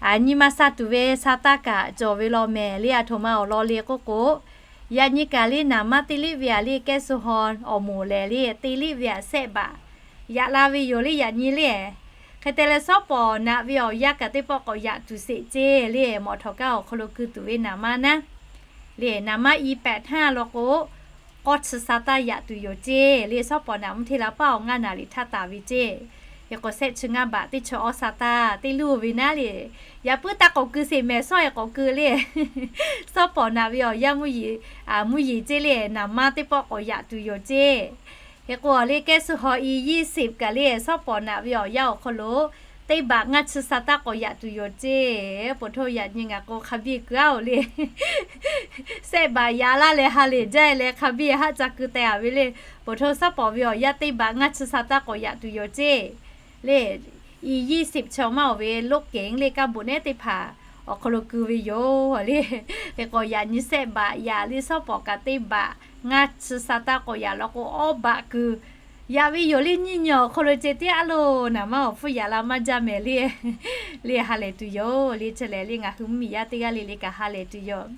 a nyi ma sha tuˬ ve sa taˇ kaꞈ cawˬ ve law mehˍ le. A htoꞈ ma awˬ lawn le k'oˆ k'o, yaꞈ nyi kaꞈ le naˍ manˇ teˇ liˇ ve aꞈ le kehˉ suh haw awˬ moˍ lehˬ le teˇ liˇ ve aꞈ sehˆ baꞈ yaꞈ la ve yoˬ le. Yaꞈ nyi le, hk'e te leh sawˉ pawˍ naꞈ ve awˬ yanˇ kaꞈ teˇ pawˆ k'awꞈ yaꞈ tuˬ sheˍ ceˇ le. Mawˬ htawnˍ kaˇ awˬ hk'aw lo kui tuˬ ve naˍ manˇ naˉ le naˍ manˇ i pehꞈ htaˇ law k'o, k'awˇ chi sa taˇ yaꞈ tuˬ yoˬ ceˇ le. Sawˉ pawˍ naꞈ mvuhˇ hteˇ la paˇ awˬ ngaˇ naˍ riˍ htaˇ taˍ ve ceˇ. Hk'e k'o sehˆ chi ngaˇ baꞈ teˇ chi awˇ sa taˇ teˇ luˇ ve naˉ le, yaꞈ puiˉ taˇ k'awꞈ keu sheˍ mehˍ sawˉ e k'awꞈ keu le. Sawˉ pawˍ naꞈ ve awˬ yanˇ mvuhˇ yeˬ, mvuhˇ yeˬ ceˇ le naˍ manˇ teˇ pawˆ k'awꞈ yaꞈ tuˬ yoˬ ceˇ. Hk'e k'o le kehˉ suh haw i yiˇ siˍ kaꞈ le sawˉ pawˍ naꞈ ve awˬ yanˇ awˬ hk'aw lo teˇ baꞈ ngaˇ chi sa taˇ k'awꞈ yaꞈ tuˬ yoˬ ceˇ. Poˬ htoˇ yaꞈ nyi ngaˬ k'o hk'a biˇ keu aˉ-oˬ le, sehˆ baꞈ yaꞈ laˇ leh ha lehˬ jaˇ leh hk'a biˇ haˆ ca keu teh a ve le. Poˬ htoˇ sawˉ pawˍ ve awˬ yanˇ teˇ baꞈ ngaˇ chi sa taˇ k'awꞈ yaꞈ tuˬ yoˬ ceˇ le. I yiˇ siˍ chaw maˇ oˬ ve loˉ kehˬ le kaˇ boꞈ nehˉ teˇ hpaˍ awˬ hk'aw lo keu ve yoˬ le. Hk'e k'o yaꞈ nyi sehˆ baꞈ yaꞈ le sawˉ pawˍ kaꞈ teˇ baꞈ ngaˇ chi sa taˇ k'awꞈ yaꞈ law k'o awˇ baꞈ keu yaꞈ ve yoˬ le. Nyiˇ nyi awˬ hk'aw lo ceh tiˉ a loˬ naˍ manˇ awˬ hpfuhˇ yaꞈ la maˇ jaˇ mehˍ le. Le ha lehˬ tuˬ yoˬ le. Chi lehˬ le ngaˬ hui mvuhˇ miˬ yaˇ teˇ g'aˇ le le kaꞈ ha lehˬ tuˬ yoˬ.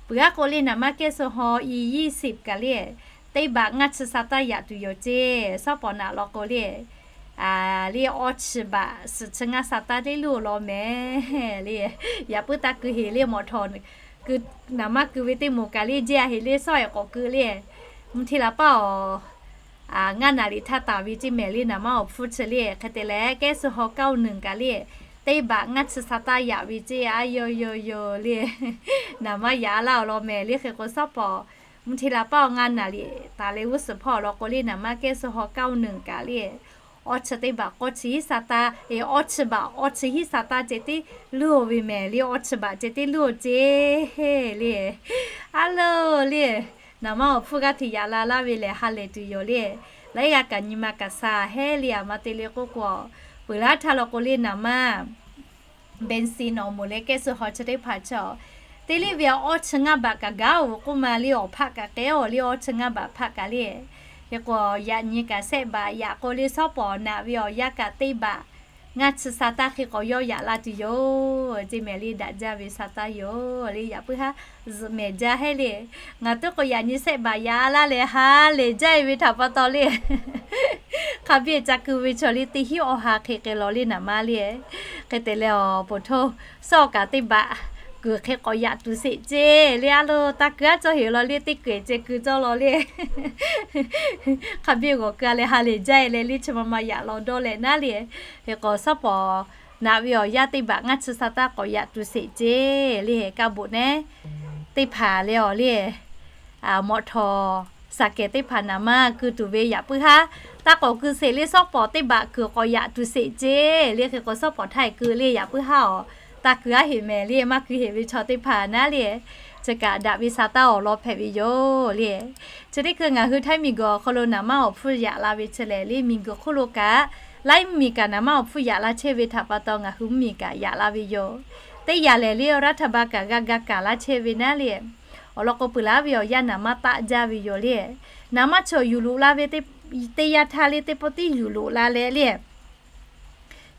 Peuˬ aˉ k'o le naˍ manˇ kehˉ suh haw i yiˇ siˍ kaꞈ le teˇ baꞈ ngaˇ chi sa taˇ yaꞈ tuˬ yoˬ ceˇ. Sawˉ pawˍ naꞈ law k'o le le awˇ chi baꞈ suhˍ chi ngaˇ sa taˇ teˇ luˇ law mehˍ le. Yaꞈ puiˉ taˇ keu heˍ le mawˬ htawnˍ naˍ manˇ keu ve teˇ moˍ kaꞈ le jehˇ a heˍ le sawˉ e k'awꞈ keu le. Mvuhˇ hteˇ la paˇ awˬ ngaˇ naˍ riˍ htaˇ taˍ ve ceˇ mehˍ le naˍ manˇ awˬ hpfuhˇ chi le. Hk'e te leh kehˉ suh haw kaˇ uˇ nuˬ kaꞈ le teˇ baꞈ ngaˇ chi sa taˇ yaꞈ ve ceˇ a yoˬ yoˬ yoˬ le. Naˍ manˇ yaꞈ laˇ awˬ lawn mehˍ le. Hk'e k'o sawˉ pawˍ mvuhˇ hteˇ la paˇ awˬ ngaˇ naˍ riˍ taˍ leh g'uˇ suhˍ hpawˇ awˬ lawn k'o le naˍ manˇ kehˉ suh haw kaˇ uˇ nuˬ kaꞈ le awˇ chi teˇ baꞈ k'awˇ chi hiˉ sa taˇ, awˇ chi baꞈ awˇ chi hiˉ sa taˇ ceh tiˉ luˇ oˬ ve mehˍ le. Awˇ chi baꞈ ceh tiˉ luˇ oˬ ceˇ le. A loˬ le, naˍ manˇ awˬ hpfuhˇ g'aˇ hteꞈ yaꞈ la laˇ ve lehˬ ha lehˬ tuˬ yoˬ le. Laiˉ g'aˇ kaꞈ nyi ma kaꞈ sha hehˉ le. A ma te le k'oˆ k'o, peuˬ laˇ htaˇ law k'o le naˍ manˇ Benson awˬ moˍ leh แก๊สโซฮอล์ chi teˇ hpaˍ chaw, teˇ liˇ ve awˇ chi ngaˇ baꞈ kaꞈ gaˇ-oˬ k'oˆ ma le, awˬ hpaˆ kaꞈ k'ehˉ-oˬ le, awˇ chi ngaˇ baꞈ hpaˆ kaꞈ le. Hk'e k'o yaꞈ nyi kaꞈ sehˆ baꞈ yaꞈ k'o le, shawˉ pawˍ naꞈ ve awˬ yanˇ kaꞈ teˇ baꞈ ngaˇ chi sa taˇ hk'e k'awꞈ yawˇ yaꞈ la tuˬ yoˬ. Ceˇ mehˍ le, daꞈ jaˇ ve sa taˇ yoˬ le, yaꞈ puiˉ haˉ zuhꞈ mehˍ jaˇ hehˉ le. Ngaˬ tuˉ k'o yaꞈ nyi sehˆ baꞈ yaꞈ laˇ leh ha lehˬ jaˇ-e ve htaꞈ pa taw le, hk'a biˇ ca keu ve chaw le teˇ hinˉ awˇ ha hk'e k'ai law le naˍ maˇ le. Hk'e te leh awˬ poˍ htoˇ, shawˉ kaꞈ teˇ baꞈ kuiˬ hk'e k'awꞈ yaꞈ tuˬ sheˍ ceˇ le, a lo taˇ keu aˉ cawˇ heˍ law le, teˇ kuiˬ ceh keu cawˇ law le. Hk'a biˇ g'awˬ keu-a leh ha lehˬ jaˇ-e leh le, chi ma ma yaꞈ law dawˇ leh naˉ le. Hk'e k'o shawˉ pawˍ naꞈ ve awˬ yanˇ teˇ baꞈ ngaˇ chi sa taˇ k'awꞈ yaꞈ tuˬ sheˍ ceˇ le, kaˇ boꞈ nehˉ teˇ hpaˍ leh awˬ le, mawꞈ htawˍ saˍ kehˍ teˇ hpaˍ naˍ maˇ keu tuˬ ve yaꞈ puiˉ haˉ taˇ k'awꞈ keu sheˍ le, shawˉ pawˍ teˇ baꞈ kuiˬ k'awꞈ yaꞈ tuˬ sheˍ ceˇ le. Hk'e k'o shawˉ pawˍ htaˇ keu le, yaꞈ puiˉ haˉ awˬ taˇ keu aˉ heˍ mehˍ le, maˇ keu heˍ ve chaw teˇ hpaˍ naˉ le, chi kaꞈ daꞈ ve sa taˇ awˬ lawn hpehꞈ ve yoˬ le. Chi teˇ hkui ngaˬ hui Htaiˇ miˬguiˬ awˬ hk'aw lo naˍ maˇ awˬ hpfuhˇ yaꞈ la ve chi lehˬ le, miˬguiˬ hk'oˆ lo kaꞈ laiˉ mvuhˇmiˬ kaꞈ naˍ maˇ awˬ hpfuhˇ yaꞈ la chehˇ ve htaꞈ pa taw ngaˬ hui mvuhˇmiˬ kaꞈ yaꞈ la ve yoˬ. Teˇ yanˇ lehˬ le, รัฐบาล kaꞈ g'a ga kaˍ laˇ chehˇ ve naˉ le, awˬ lawn k'o peuˬ laˉ ve awˬ yanˇ naˍ maˇ taˆ jaˇ ve yoˬ le. Naˍ maˇ chaw yuˬ loꞈ la ve teˇ yanˇ htaˇ le, teˇ pawˆ tiˉ yuˬ loꞈ la leh le,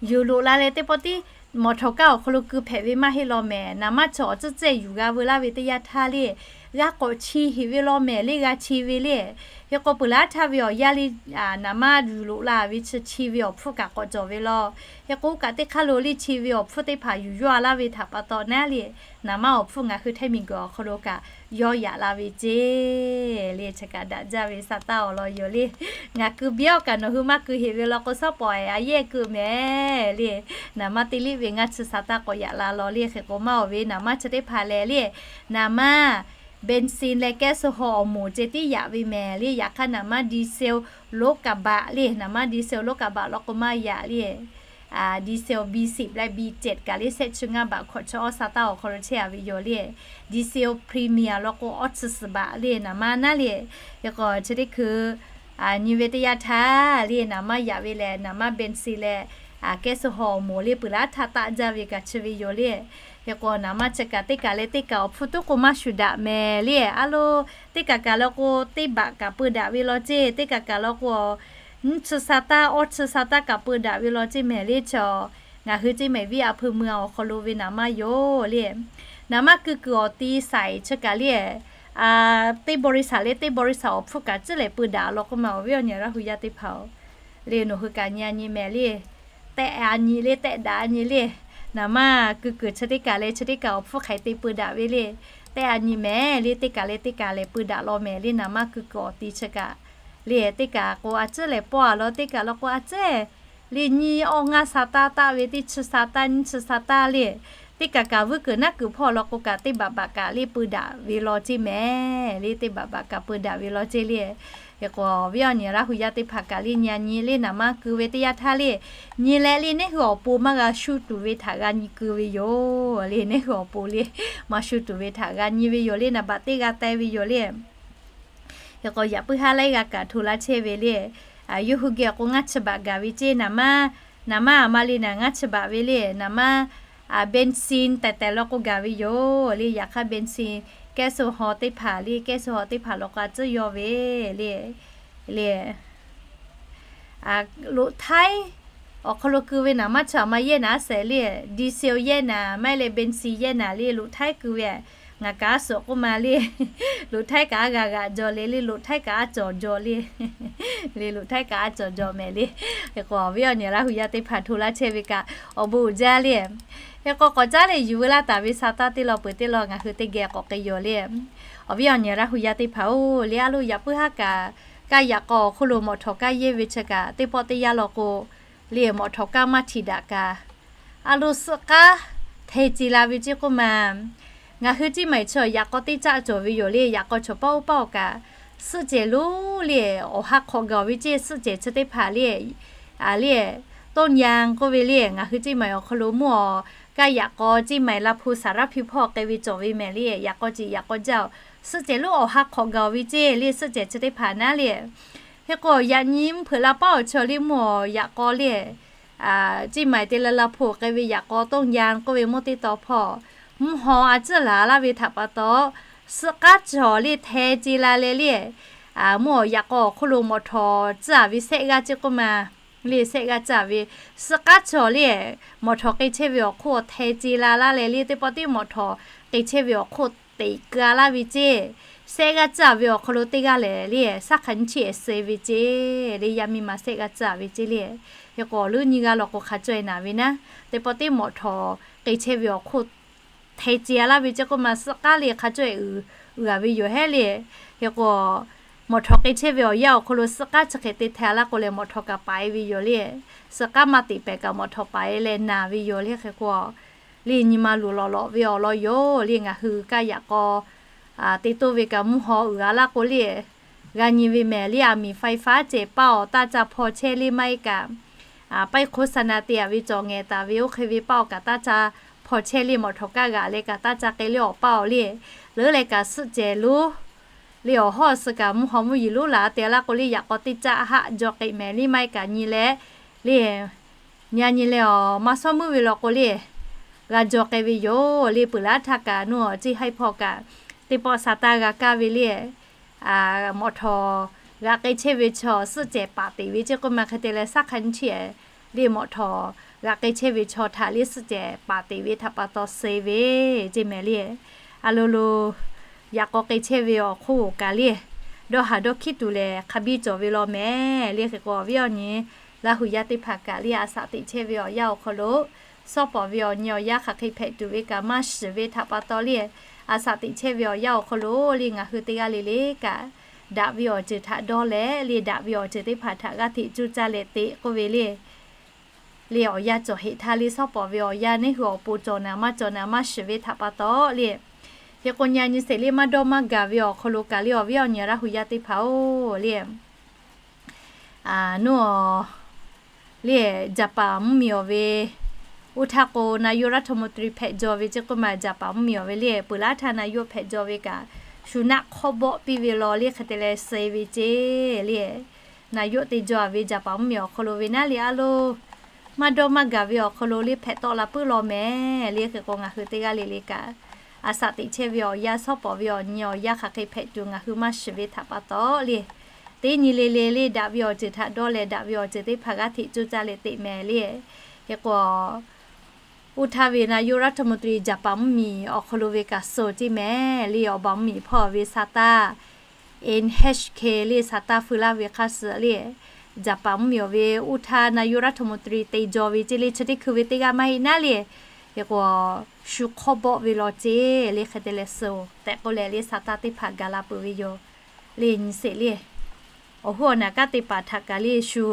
yuˬ loꞈ la leh teˇ pawˆ tiˉ mawꞈ htawˍ kaˇ awˬ hk'aw lo keu hpehꞈ ve maˇ heˆ law mehˍ. Naˍ maˇ chaw awˬ tcuhˉ cehˇ yuˬ g'a veu laˇ ve teˇ yanˇ htaˇ le, g'a k'awꞈ chi heˍ ve law mehˍ le, g'a chi ve le. Hk'e k'o peuˬ laˉ htaˇ ve awˬ yanˇ le, naˍ maˇ yuˬ loꞈ la ve chi chi ve awˬ hpfuhˇ kaꞈ k'awꞈ cawˬ ve law. Hk'e k'o kaꞈ teˇ hk'aˇ lo le chi ve awˬ hpfuhˇ teˇ hpaˍ yuˬ yawˇ a laˇ ve htaꞈ pa taw naˉ le, naˍ maˇ awˬ hpfuhˇ ngaˬ hui Htaiˇ miˬguiˬ awˬ hk'aw lo kaꞈ yawˇ yaꞈ la ve ceˇ le. Chi kaꞈ daꞈ jaˇ ve sa taˇ awˬ lawn yoˬ le. Ngaˬ keu biˇ awˬ kaꞈ nawˬ hui maˇ keu heˍ ve law k'o, shawˉ pawˍ a yehˇ keu mehˍ le. Naˍ maˇ teˇ liˇ ve ngaˇ chi sa taˇ k'awꞈ yaꞈ la law le. Hk'e k'o maˇ awˬ ve naˍ maˇ chi teˇ hpaˍ lehˬ le, naˍ maˇ เบนซิน leh แก๊สโซฮอล์ awˬ moˍ ceh tiˉ yaꞈ ve mehˍ le. Yaꞈ hk'aˇ naˍ maˇ ดีเซล โลกาบะ le, naˍ maˇ ดีเซล โลกาบะ law k'o maˇ yaꞈ le. ดีเซล บีสิบ leh บีเจ็ด kaꞈ le, shehˆ chi ngaˇ baꞈ hkawꞈ chi awˇ sa taˇ awˬ hk'aw lo chehˇ a ve yoˬ le. ดีเซล พรีเมียร์ law k'o awˇ chi suhˍ baꞈ le, naˍ maˇ naˉ le. Hk'e k'o chi teˇ hkui nyi ve teˇ yanˇ htaˇ le, naˍ maˇ yaꞈ ve lehˬ, naˍ maˇ เบนซิน leh แก๊สโซฮอล์ awˬ moˍ le peuˬ laˉ htaˇ taˆ jaˇ ve kaꞈ chi ve yoˬ le. Hk'e k'o naˍ maˇ chi kaꞈ teˇ kaꞈ leh teˇ kaꞈ awˬ hpfuhˇ tuˉ k'o maˇ shuˍ daꞈ mehˍ le. A lo, teˇ kaꞈ kaꞈ law k'o teˇ baꞈ kaꞈ peu daꞈ ve law ceˇ, teˇ kaꞈ kaꞈ law k'o nyiˇ chi sa taˇ, awˇ chi sa taˇ kaꞈ peu daꞈ ve law ceˇ mehˍ le. Chaw ngaˬ hui ceˇ mehˍ viˉ a hpui mui awˬ hk'aw lo ve naˍ maˇ yoˬ le. Naˍ maˇ keu kuiˬ awˬ ti saiˍ chi kaꞈ le, teˇ บริษัท leh teˇ บริษัท awˬ hpfuhˇ kaꞈ tcuhˉ lehˬ peu daꞈ law k'oˆ ma awˬ viˉ awˬ nyi Laˇ hu yaˇ teˇ hpaˍ-oˬ, le nawˬ hui kaꞈ nyi a nyi mehˍ le. Tehˆ a nyi le, tehˆ daꞈ a nyi le. Naˍ maˇ keu kuiˬ chi teˇ kaꞈ leh chi teˇ kaꞈ awˬ hpfuhˇ hk'aiˬ te peu daꞈ ve le. Tehˆ a nyi mehˍ le, teˇ kaꞈ leh teˇ kaꞈ lehˬ peu daꞈ law mehˍ le. Naˍ maˇ keu kuiˬ awˬ ti chi kaꞈ le, teˇ kaꞈ k'o a tcuhˉ lehˬ pawˆ a law, teˇ kaꞈ law k'o a tcuhˉ le nyiˇ awˇ ngaˇ sa taˇ taˆ ve, teˇ chi sa taˇ, nyiˇ chi sa taˇ le. Teˇ kaꞈ kaꞈ vuiˇ kuiˬ naˉ kuiˬ hpawˇ law k'o kaꞈ teˇ baꞈ baꞈ kaꞈ le peu daꞈ ve law ceˇ mehˍ le, teˇ baꞈ baꞈ kaꞈ peu daꞈ ve law ceˇ le. Hk'e k'o awˬ viˉ awˬ nyi Laˇ hu yaˇ teˇ hpaˍ kaꞈ le nyi a nyi le, naˍ maˇ keu ve teˇ yanˇ htaˇ le, nyi leh le neˇ hui awˬ pon maˇ g'a shu tuˬ ve htaꞈ g'a nyi keu ve yoˬ le. Neˇ hui awˬ pon le maˇ shu tuˬ ve htaꞈ g'a nyi ve yoˬ le. Naˍ baꞈ teˇ g'a teh ve yoˬ le. Hk'e k'o yaꞈ puiˉ haˉ laiˉ g'a kaꞈ hto laˇ chehˇ ve le. Yawˇ hui geh awˬ k'o ngaˇ chi baꞈ gaˬ ve ceˇ. Naˍ maˇ, naˍ maˇ a ma le naˍ ngaˇ chi baꞈ ve le. Naˍ maˇ เบนซิน tehˬ tehˬ law k'o gaˬ ve yoˬ le. Yaꞈ hk'aˇ เบนซิน แก๊สโซฮอล์ teˇ hpaˍ le, แก๊สโซฮอล์ teˇ hpaˍ law k'o a tcuhˉ yaw ve le, le รถไถ awˬ hk'aw lo keu ve naˍ maˇ chi a ma yehˇ naˍ a shehˍ le, ดีเซล yehˇ naˍ maˇ heˆ leh เบนซิน yehˇ naˍ le. รถไถ keu ve ngaˬ kaꞈ a suhˍ k'oˆ ma le. รถไถ kaꞈ a g'a g'aꞈ jaw le le, รถไถ kaꞈ a cawˬ jaw le. Le รถไถ kaꞈ a cawˬ jaw mehˍ le. Hk'e k'o awˬ viˉ awˬ nyi Laˇ hu yaˇ teˇ hpaˍ hto laˇ chehˇ ve kaꞈ awˬ bon uiˍ jaˇ le. Hk'e k'o k'awꞈ caˉ leh yuˬ veu laˇ taˍ ve sa taˇ teˇ law peuˬ teˇ law ngaˬ hui teˇ geh k'awꞈ k'ai yoˬ le. Awˬ viˉ awˬ nyi Laˇ hu yaˇ teˇ hpaˍ-oˬ le, a lo yaꞈ puiˉ haˉ kaꞈ kaˇ yaꞈ k'aw awˬ hk'oˆ lo mawꞈ htawˍ kaˇ yehˇ ve chi kaꞈ teˇ pawˆ teˇ yanˇ law k'o le, mawꞈ htawˍ kaˇ maˇ htiꞈ daꞈ kaꞈ a lo suhˆ k'aˉ hteˇ ce la ve ceˇ k'oˆ ma. Ngaˬ hui ceˇ maˬ chaw yaꞈ k'aw teˇ caˆ cawˬ ve yoˬ le. Yaꞈ k'aw chaw paˇ oˇ paˇ awˬ kaꞈ suhˆ cehˬ lonˉ le awˬ ha hk'awꞈ gaˬ ve ceˇ. Suhˆ cehˬ chi teˇ hpaˍ le, a le, ต้นยาง k'oˆ ve le, ngaˬ hui ceˇ maˬ awˬ hk'aw lo mvuhˇ awˬ kaˇ yaꞈ k'aw ceˇ maˬ la hpu saˍ raˉ hpiˇ hpawˇ k'ai ve cawˬ ve mehˍ le. Yaꞈ k'aw ceˬ yaꞈ k'aw jaˇ-oˬ, suhˆ cehˬ lonˉ awˬ ha hk'awꞈ gaˬ ve ceˇ le. Suhˆ cehˬ chi teˇ hpaˍ naˉ le. Hk'e k'o yaꞈ nyi mvuhˇ hpeuꞈ la paˉ awˬ chaw le mvuhˇ awˬ yaꞈ k'aw le Ceˇ maiˍ te la la hpoˬ k'ai ve yaꞈ k'aw ต้นยาง k'oˆ ve mvuhˇ teˇ taw hpawˇ, mvuhˇ haw a ciˉ laˬ laˇ ve htaꞈ pa taw, suhˆ k'aˉ chi awˬ le hteh ce la leh le, mvuhˇ awˬ yaꞈ k'aw awˬ hk'oˆ lo mawˬ htawˍ ciˉ a ve sehˆ g'aˇ ceˇ k'oˆ ma le, sehˆ g'aˇ ciˉ a ve, suhˆ k'aˉ chi awˬ le mawˬ htawˍ k'ai chehˇ ve awˬ hk'oˆ hteh ce la laˇ leh le, teˇ pawˆ tiˉ mawˬ htawˍ k'ai chehˇ ve awˬ hk'oˆ teꞈ keu a laˇ ve ceˇ. Sehˆ g'aˇ ciˉ a ve awˬ hk'aw lo teˇ g'aˇ lehˬ le, saˉ hk'a nyiˇ chiˇ ehˍ suh ve ceˇ le, yaˇ miˇ ma sehˆ g'aˇ ciˉ a ve ceˇ le. Hk'e k'o leuˉ nyiˇ g'aˇ law k'o hk'a caweh naˍ ve naˉ, teˇ pawˆ tiˉ mawˬ htawˍ k'ai chehˇ ve awˬ hk'oˆ hteh ce a laˇ ve ceˇ k'oˆ ma, suhˆ k'aˉ le hk'a caweh uiˍ uiˍ a ve yoˬ hehˉ le. Hk'e k'o mawˬ htawˍ k'ai chehˇ ve awˬ yanˇ awˬ hk'aw lo suhˆ k'aˉ chi hk'e te hteh a laˇ k'o leh mawˬ htawˍ kaꞈ paˍ e ve yoˬ le. Suhˆ k'aˉ maˇ teꞈ pehˍ kaꞈ mawˬ htawˍ paˍ e leh naˍ ve yoˬ le. Hk'e k'o le nyi ma luˬ lawꞈ lawꞈ ve awˬ lawn yoˬ le. Ngaˬ hui kaˇ yaꞈ k'aw te toˇ ve kaꞈ mvuhˇ haw uiˍ a laˇ k'o le, g'a nyi ve mehˍ le, aˬ miˍ ไฟฟ้า cehˬ paˇ awˬ taˇ ca hpaw chehˇ le maˇ heˆ kaꞈ, paˇ iˉ hk'oˆ saˍ na te a ve cawˬ ngehˬ taˍ ve oˇ hk'e ve paˇ awˬ kaꞈ taˇ ca hpaw chehˇ le, mawˬ htawˍ kaˇ g'aꞈ leh kaꞈ taˇ ca k'ai le awˬ paˇ awˬ le. Leuˉ leh kaꞈ suhˆ cehˬ lonˉ le awˬ hawˉ suh kaꞈ mvuhˇ haw mvuhˇ yeˬ lonˉ laˬ te a laˇ k'o le, yaꞈ k'aw teˇ caˆ haˆ jaw k'ai mehˍ le maˇ heˆ kaꞈ nyi leh le, nyi a nyi leh awˬ maˇ shawˉ meuˇ ve law k'o le, g'a jaw k'ai ve yoˬ le. Peuˬ laˉ htaˇ kaꞈ nuˇ awˬ ceˇ haiˇ hpawˇ kaꞈ teˇ pawˆ saˍ taˇ g'a kaˇ ve le. Mawˬ htawˍ g'aꞈ k'ai chehˇ ve chaw suhˆ cehˬ paˍ teꞈ ve ceˇ k'oˆ ma hk'e te leh saˉ hk'a nyiˇ chiˇ ehˍ le, mawˬ htawˍ g'aꞈ k'ai chehˇ ve chaw htaꞈ le suhˆ cehˬ paˍ teꞈ ve htaꞈ pa taw suh ve ceˇ mehˍ le. A lo lo yaꞈ k'aw k'ai chehˇ ve awˬ hk'oˆ kaꞈ le, dawˇ haˍ dawˇ hkiˉ tuˬ lehˬ hk'a biˇ cawˬ ve law mehˍ le. Hk'e k'o awˬ viˉ awˬ nyi Laˇ huˍ yaˇ teˇ hpaˍ kaꞈ le, a saꞈ teꞈ chehˇ ve awˬ yanˇ awˬ hk'aw lo, shawˉ pawˍ ve awˬ nyi awˬ yanˇ hk'aˬ hk'e hpehꞈ tuˬ ve kaꞈ maˇ shiˍ ve htaꞈ pa taw le, a saꞈ teꞈ chehˇ ve awˬ yanˇ awˬ hk'aw lo le ngaˬ hui teˇ g'aˇ le le kaꞈ, daꞈ ve awˬ ceuˬ htaꞈ dawˇ leh le, daꞈ ve awˬ ceuˬ teˇ hpaˍ htaꞈ g'aˇ hteꞈ cuˇ caˇ leh teꞈ k'oˆ ve le. Le awˬ yanˇ cawˬ heꞈ htaˇ le shawˉ pawˍ ve awˬ yanˇ neˇ hui awˬ pon cawˬ naˍ maˇ cawˬ naˍ maˇ shiˍ ve htaꞈ pa taw le. Hk'e k'o nyi a nyi sheˍ le maˇ dawˇ maˇ gaˬ ve awˬ hk'aw lo kaꞈ le awˬ viˉ awˬ nyi Laˇ huˍ yaˇ teˇ hpaˍ-oˬ le, nuˇ le, Jaˍpaˍ mvuhˇmiˬ awˬ ve, oˇ htaˇ k'o นายกรัฐมนตรี hpehꞈ jaw ve ceˇ k'oˆ ma, Jaˍpaˍ mvuhˇmiˬ awˬ ve le peuˬ laˇ htaˇ นายก hpehꞈ jaw ve kaꞈ, shu naˆ hk'awˇ bawˆ piˇ ve law le hk'e te leh suh ve ceˇ le. นายก te jaw a ve Jaˍpaˍ mvuhˇmiˬ awˬ hk'aw lo ve naˉ le a loˬ, maˇ dawˇ maˇ gaˬ ve awˬ hk'aw lo le hpehꞈ tawˆ la puiˉ law mehˍ le. Hk'e k'o ngaˬ hui teˇ g'aˇ le le kaꞈ, a saꞈ teꞈ chehˇ ve awˬ yanˇ shawˉ pawˍ ve awˬ nyi awˬ yanˇ hk'aˬ hk'e hpehꞈ tuˬ ngaˬ hui maˇ shiˍ ve htaꞈ pa taw le, teˇ nyi le le le daꞈ ve awˬ ceuˬ htaꞈ dawˇ leh daꞈ ve awˬ ceuˬ teˇ hpaˍ g'aˇ hteꞈ cuˇ caˇ leh teꞈ mehˍ le. Hk'e k'o, oˇ htaˇ ve นายกรัฐมนตรี Jaˍpaˍ mvuhˇmiˬ awˬ hk'aw lo ve kaꞈ suh ceˇ mehˍ le. Awˬ baˬ mvuhˇmiˬ hpawˇ ve saˍ taˇ, NHK le saˍ taˇ feu laˇ ve hk'a suh le, Jaˍpaˍ mvuhˇmiˬ awˬ ve oˇ htaˇ นายกรัฐมนตรี te jaw ve ceˇ le chi teˇ hkui ve teˇ g'aˇ maˇ heˆ naˉ le. Hk'e k'o, shu hk'awˇ bawˆ ve law ceˇ le hk'e te leh suh-oˬ tehꞈ k'oˆ leh le saˍ taˇ teˇ hpaˍ gaˬ la peuˬ ve yoˬ. Le nyi sheˍ le, awˬ hoˉ awˬ naˬ kanˉ te paˍ htaꞈ kaꞈ le shu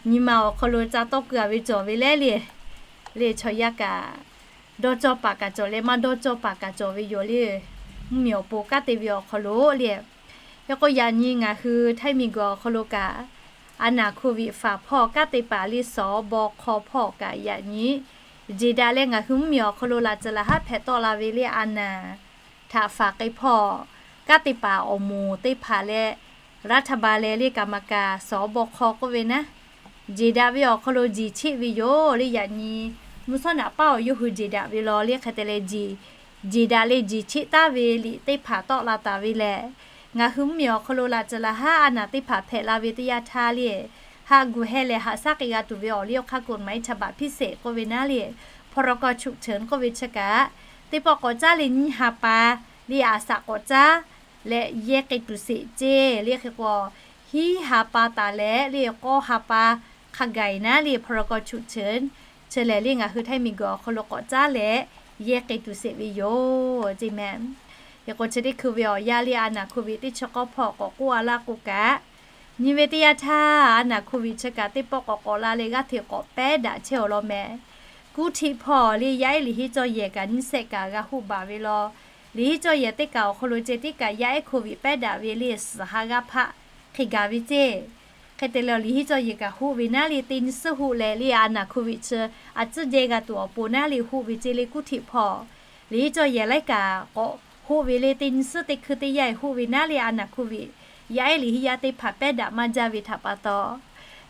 nyi ma awˬ hk'aw lo ca tawˇ keu a ve cawˬ ve leh le, le chaw yaˇ kaꞈ, dawˇ cawˇ paˍ kaꞈ cawˬ leh maˇ dawˇ cawˇ paˍ kaꞈ cawˬ ve yoˬ le. Mvuhˇmiˬ awˬ pon kanˉ te ve awˬ hk'aw lo le, hk'e k'o yaꞈ nyi ngaˬ hui htaiˇ miˬguiˬ awˬ hk'aw lo kaꞈ, a naˍ hkoˍviˆ faˍ hpawˇ kanˉ te paˍ le sawˍ baw hk'aw hpawˇ kaꞈ yaꞈ nyi jeˬ daꞈ leh ngaˬ hui mvuhˇmiˬ awˬ hk'aw lo laꞈ ceuˬ laꞈ haˉ hpehꞈ tawˆ la ve le a naˍ htaꞈ faˍ k'ai hpawˇ kanˉ te paˍ awˬ moˍ teˇ hpaˍ leh, raˇ htaˇ ba leh le kaˍ maˍ kaˍ sawˍ baw hk'aw k'oˆ ve naˉ, jeˬ daꞈ ve awˬ hk'aw lo jeˬ cheˆ ve yoˬ le. Yaꞈ nyi mvuhˇ shawˉ naꞈ paˉ awˬ yawˇ hui jeˬ daꞈ ve law le hk'e te leh, jeˬ daꞈ leh jeˬ cheˆ taˉ ve liꞈ teˇ hpaˍ tawˆ la taˍ ve lehˬ, ngaˬ hui mvuhˇmiˬ awˬ hk'aw lo laꞈ ceuˬ laꞈ haˉ a naˍ teˇ hpaˍ hpehꞈ la ve teˇ yanˇ htaˇ le, haˆ gu hehˇ leh haꞈ shaˉ k'ai g'a tuˬ ve awˬ liˇ awˬ hk'aˇ กฎหมายฉบับพิเศษ k'oˆ ve naˉ le, พ.ร.ก. ฉุกเฉิน k'oˆ ve chi kaꞈ, teˇ pawˆ k'awꞈ caˉ le nyiˇ ha pa le a saꞈ k'awꞈ caˉ leh yehˇ k'ai tuˬ sheˍ ceˇ le. Hk'e k'o, hiˉ ha pa taˍ leh le k'awˇ ha pa hk'a gaˬ naˉ le พ.ร.ก. ฉุกเฉิน chi lehˬ le ngaˬ hui htaiˇ miˬguiˬ awˬ hk'aw lo k'awꞈ caˉ leh yehˇ k'ai tuˬ sheˍ ve yoˬ ceˇ mehˍ. Hk'e k'o chi teˇ hkui ve awˬ yanˇ le a naˍ hkoˍviˆ teˇ chi k'awˇ hpawˇ k'awꞈ k'oˆ a laˇ k'o kaꞈ, nyi ve teˇ yanˇ htaˇ a naˍ hkoˍviˆ chi kaꞈ teˇ pawˆ k'awꞈ k'awꞈ la leh g'aˇ hteꞈ k'awꞈ pehˉ daꞈ chehˇ awˬ lawn mehˍ. Kuˇ htiˆ hpawˇ le yaˇ ehˉ liꞈ henˇ cawˇ yehˬ kaꞈ nyiˇ shehˆ kaꞈ g'a hoˆ baˬ ve law, liꞈ henˇ cawˇ yehˬ teˇ kaꞈ awˬ hk'aw lo ceh tiˉ kaꞈ yaˇ ehˉ hkoˍviˆ pehˉ daꞈ ve le suhˍ ha g'aˇ hpaˆ hk'e gaˬ ve ceˇ. Hk'e te leh liꞈ henˇ cawˇ yehˬ kaꞈ hoˆ ve naˉ le teˇ nyi suhˉ hoˆ leh le a naˍ hkoˍviˆ chi a tcuhˉ jehˇ g'a tuˬ awˬ pon naˉ le hoˆ ve ceˇ le kuˇ htiˆ hpawˇ. Liꞈ henˇ cawˇ yehˬ laiˉ kaꞈ k'awꞈ hoˆ ve le teˇ nyi suhˉ teˇ hkui teˇ yanˇ hoˆ ve naˉ le a naˍ hkoˍviˆ yaˇ ehˉ liꞈ henˇ yaˇ teˇ hpaˍ pehˉ daꞈ maˇ jaˇ ve htaꞈ pa taw,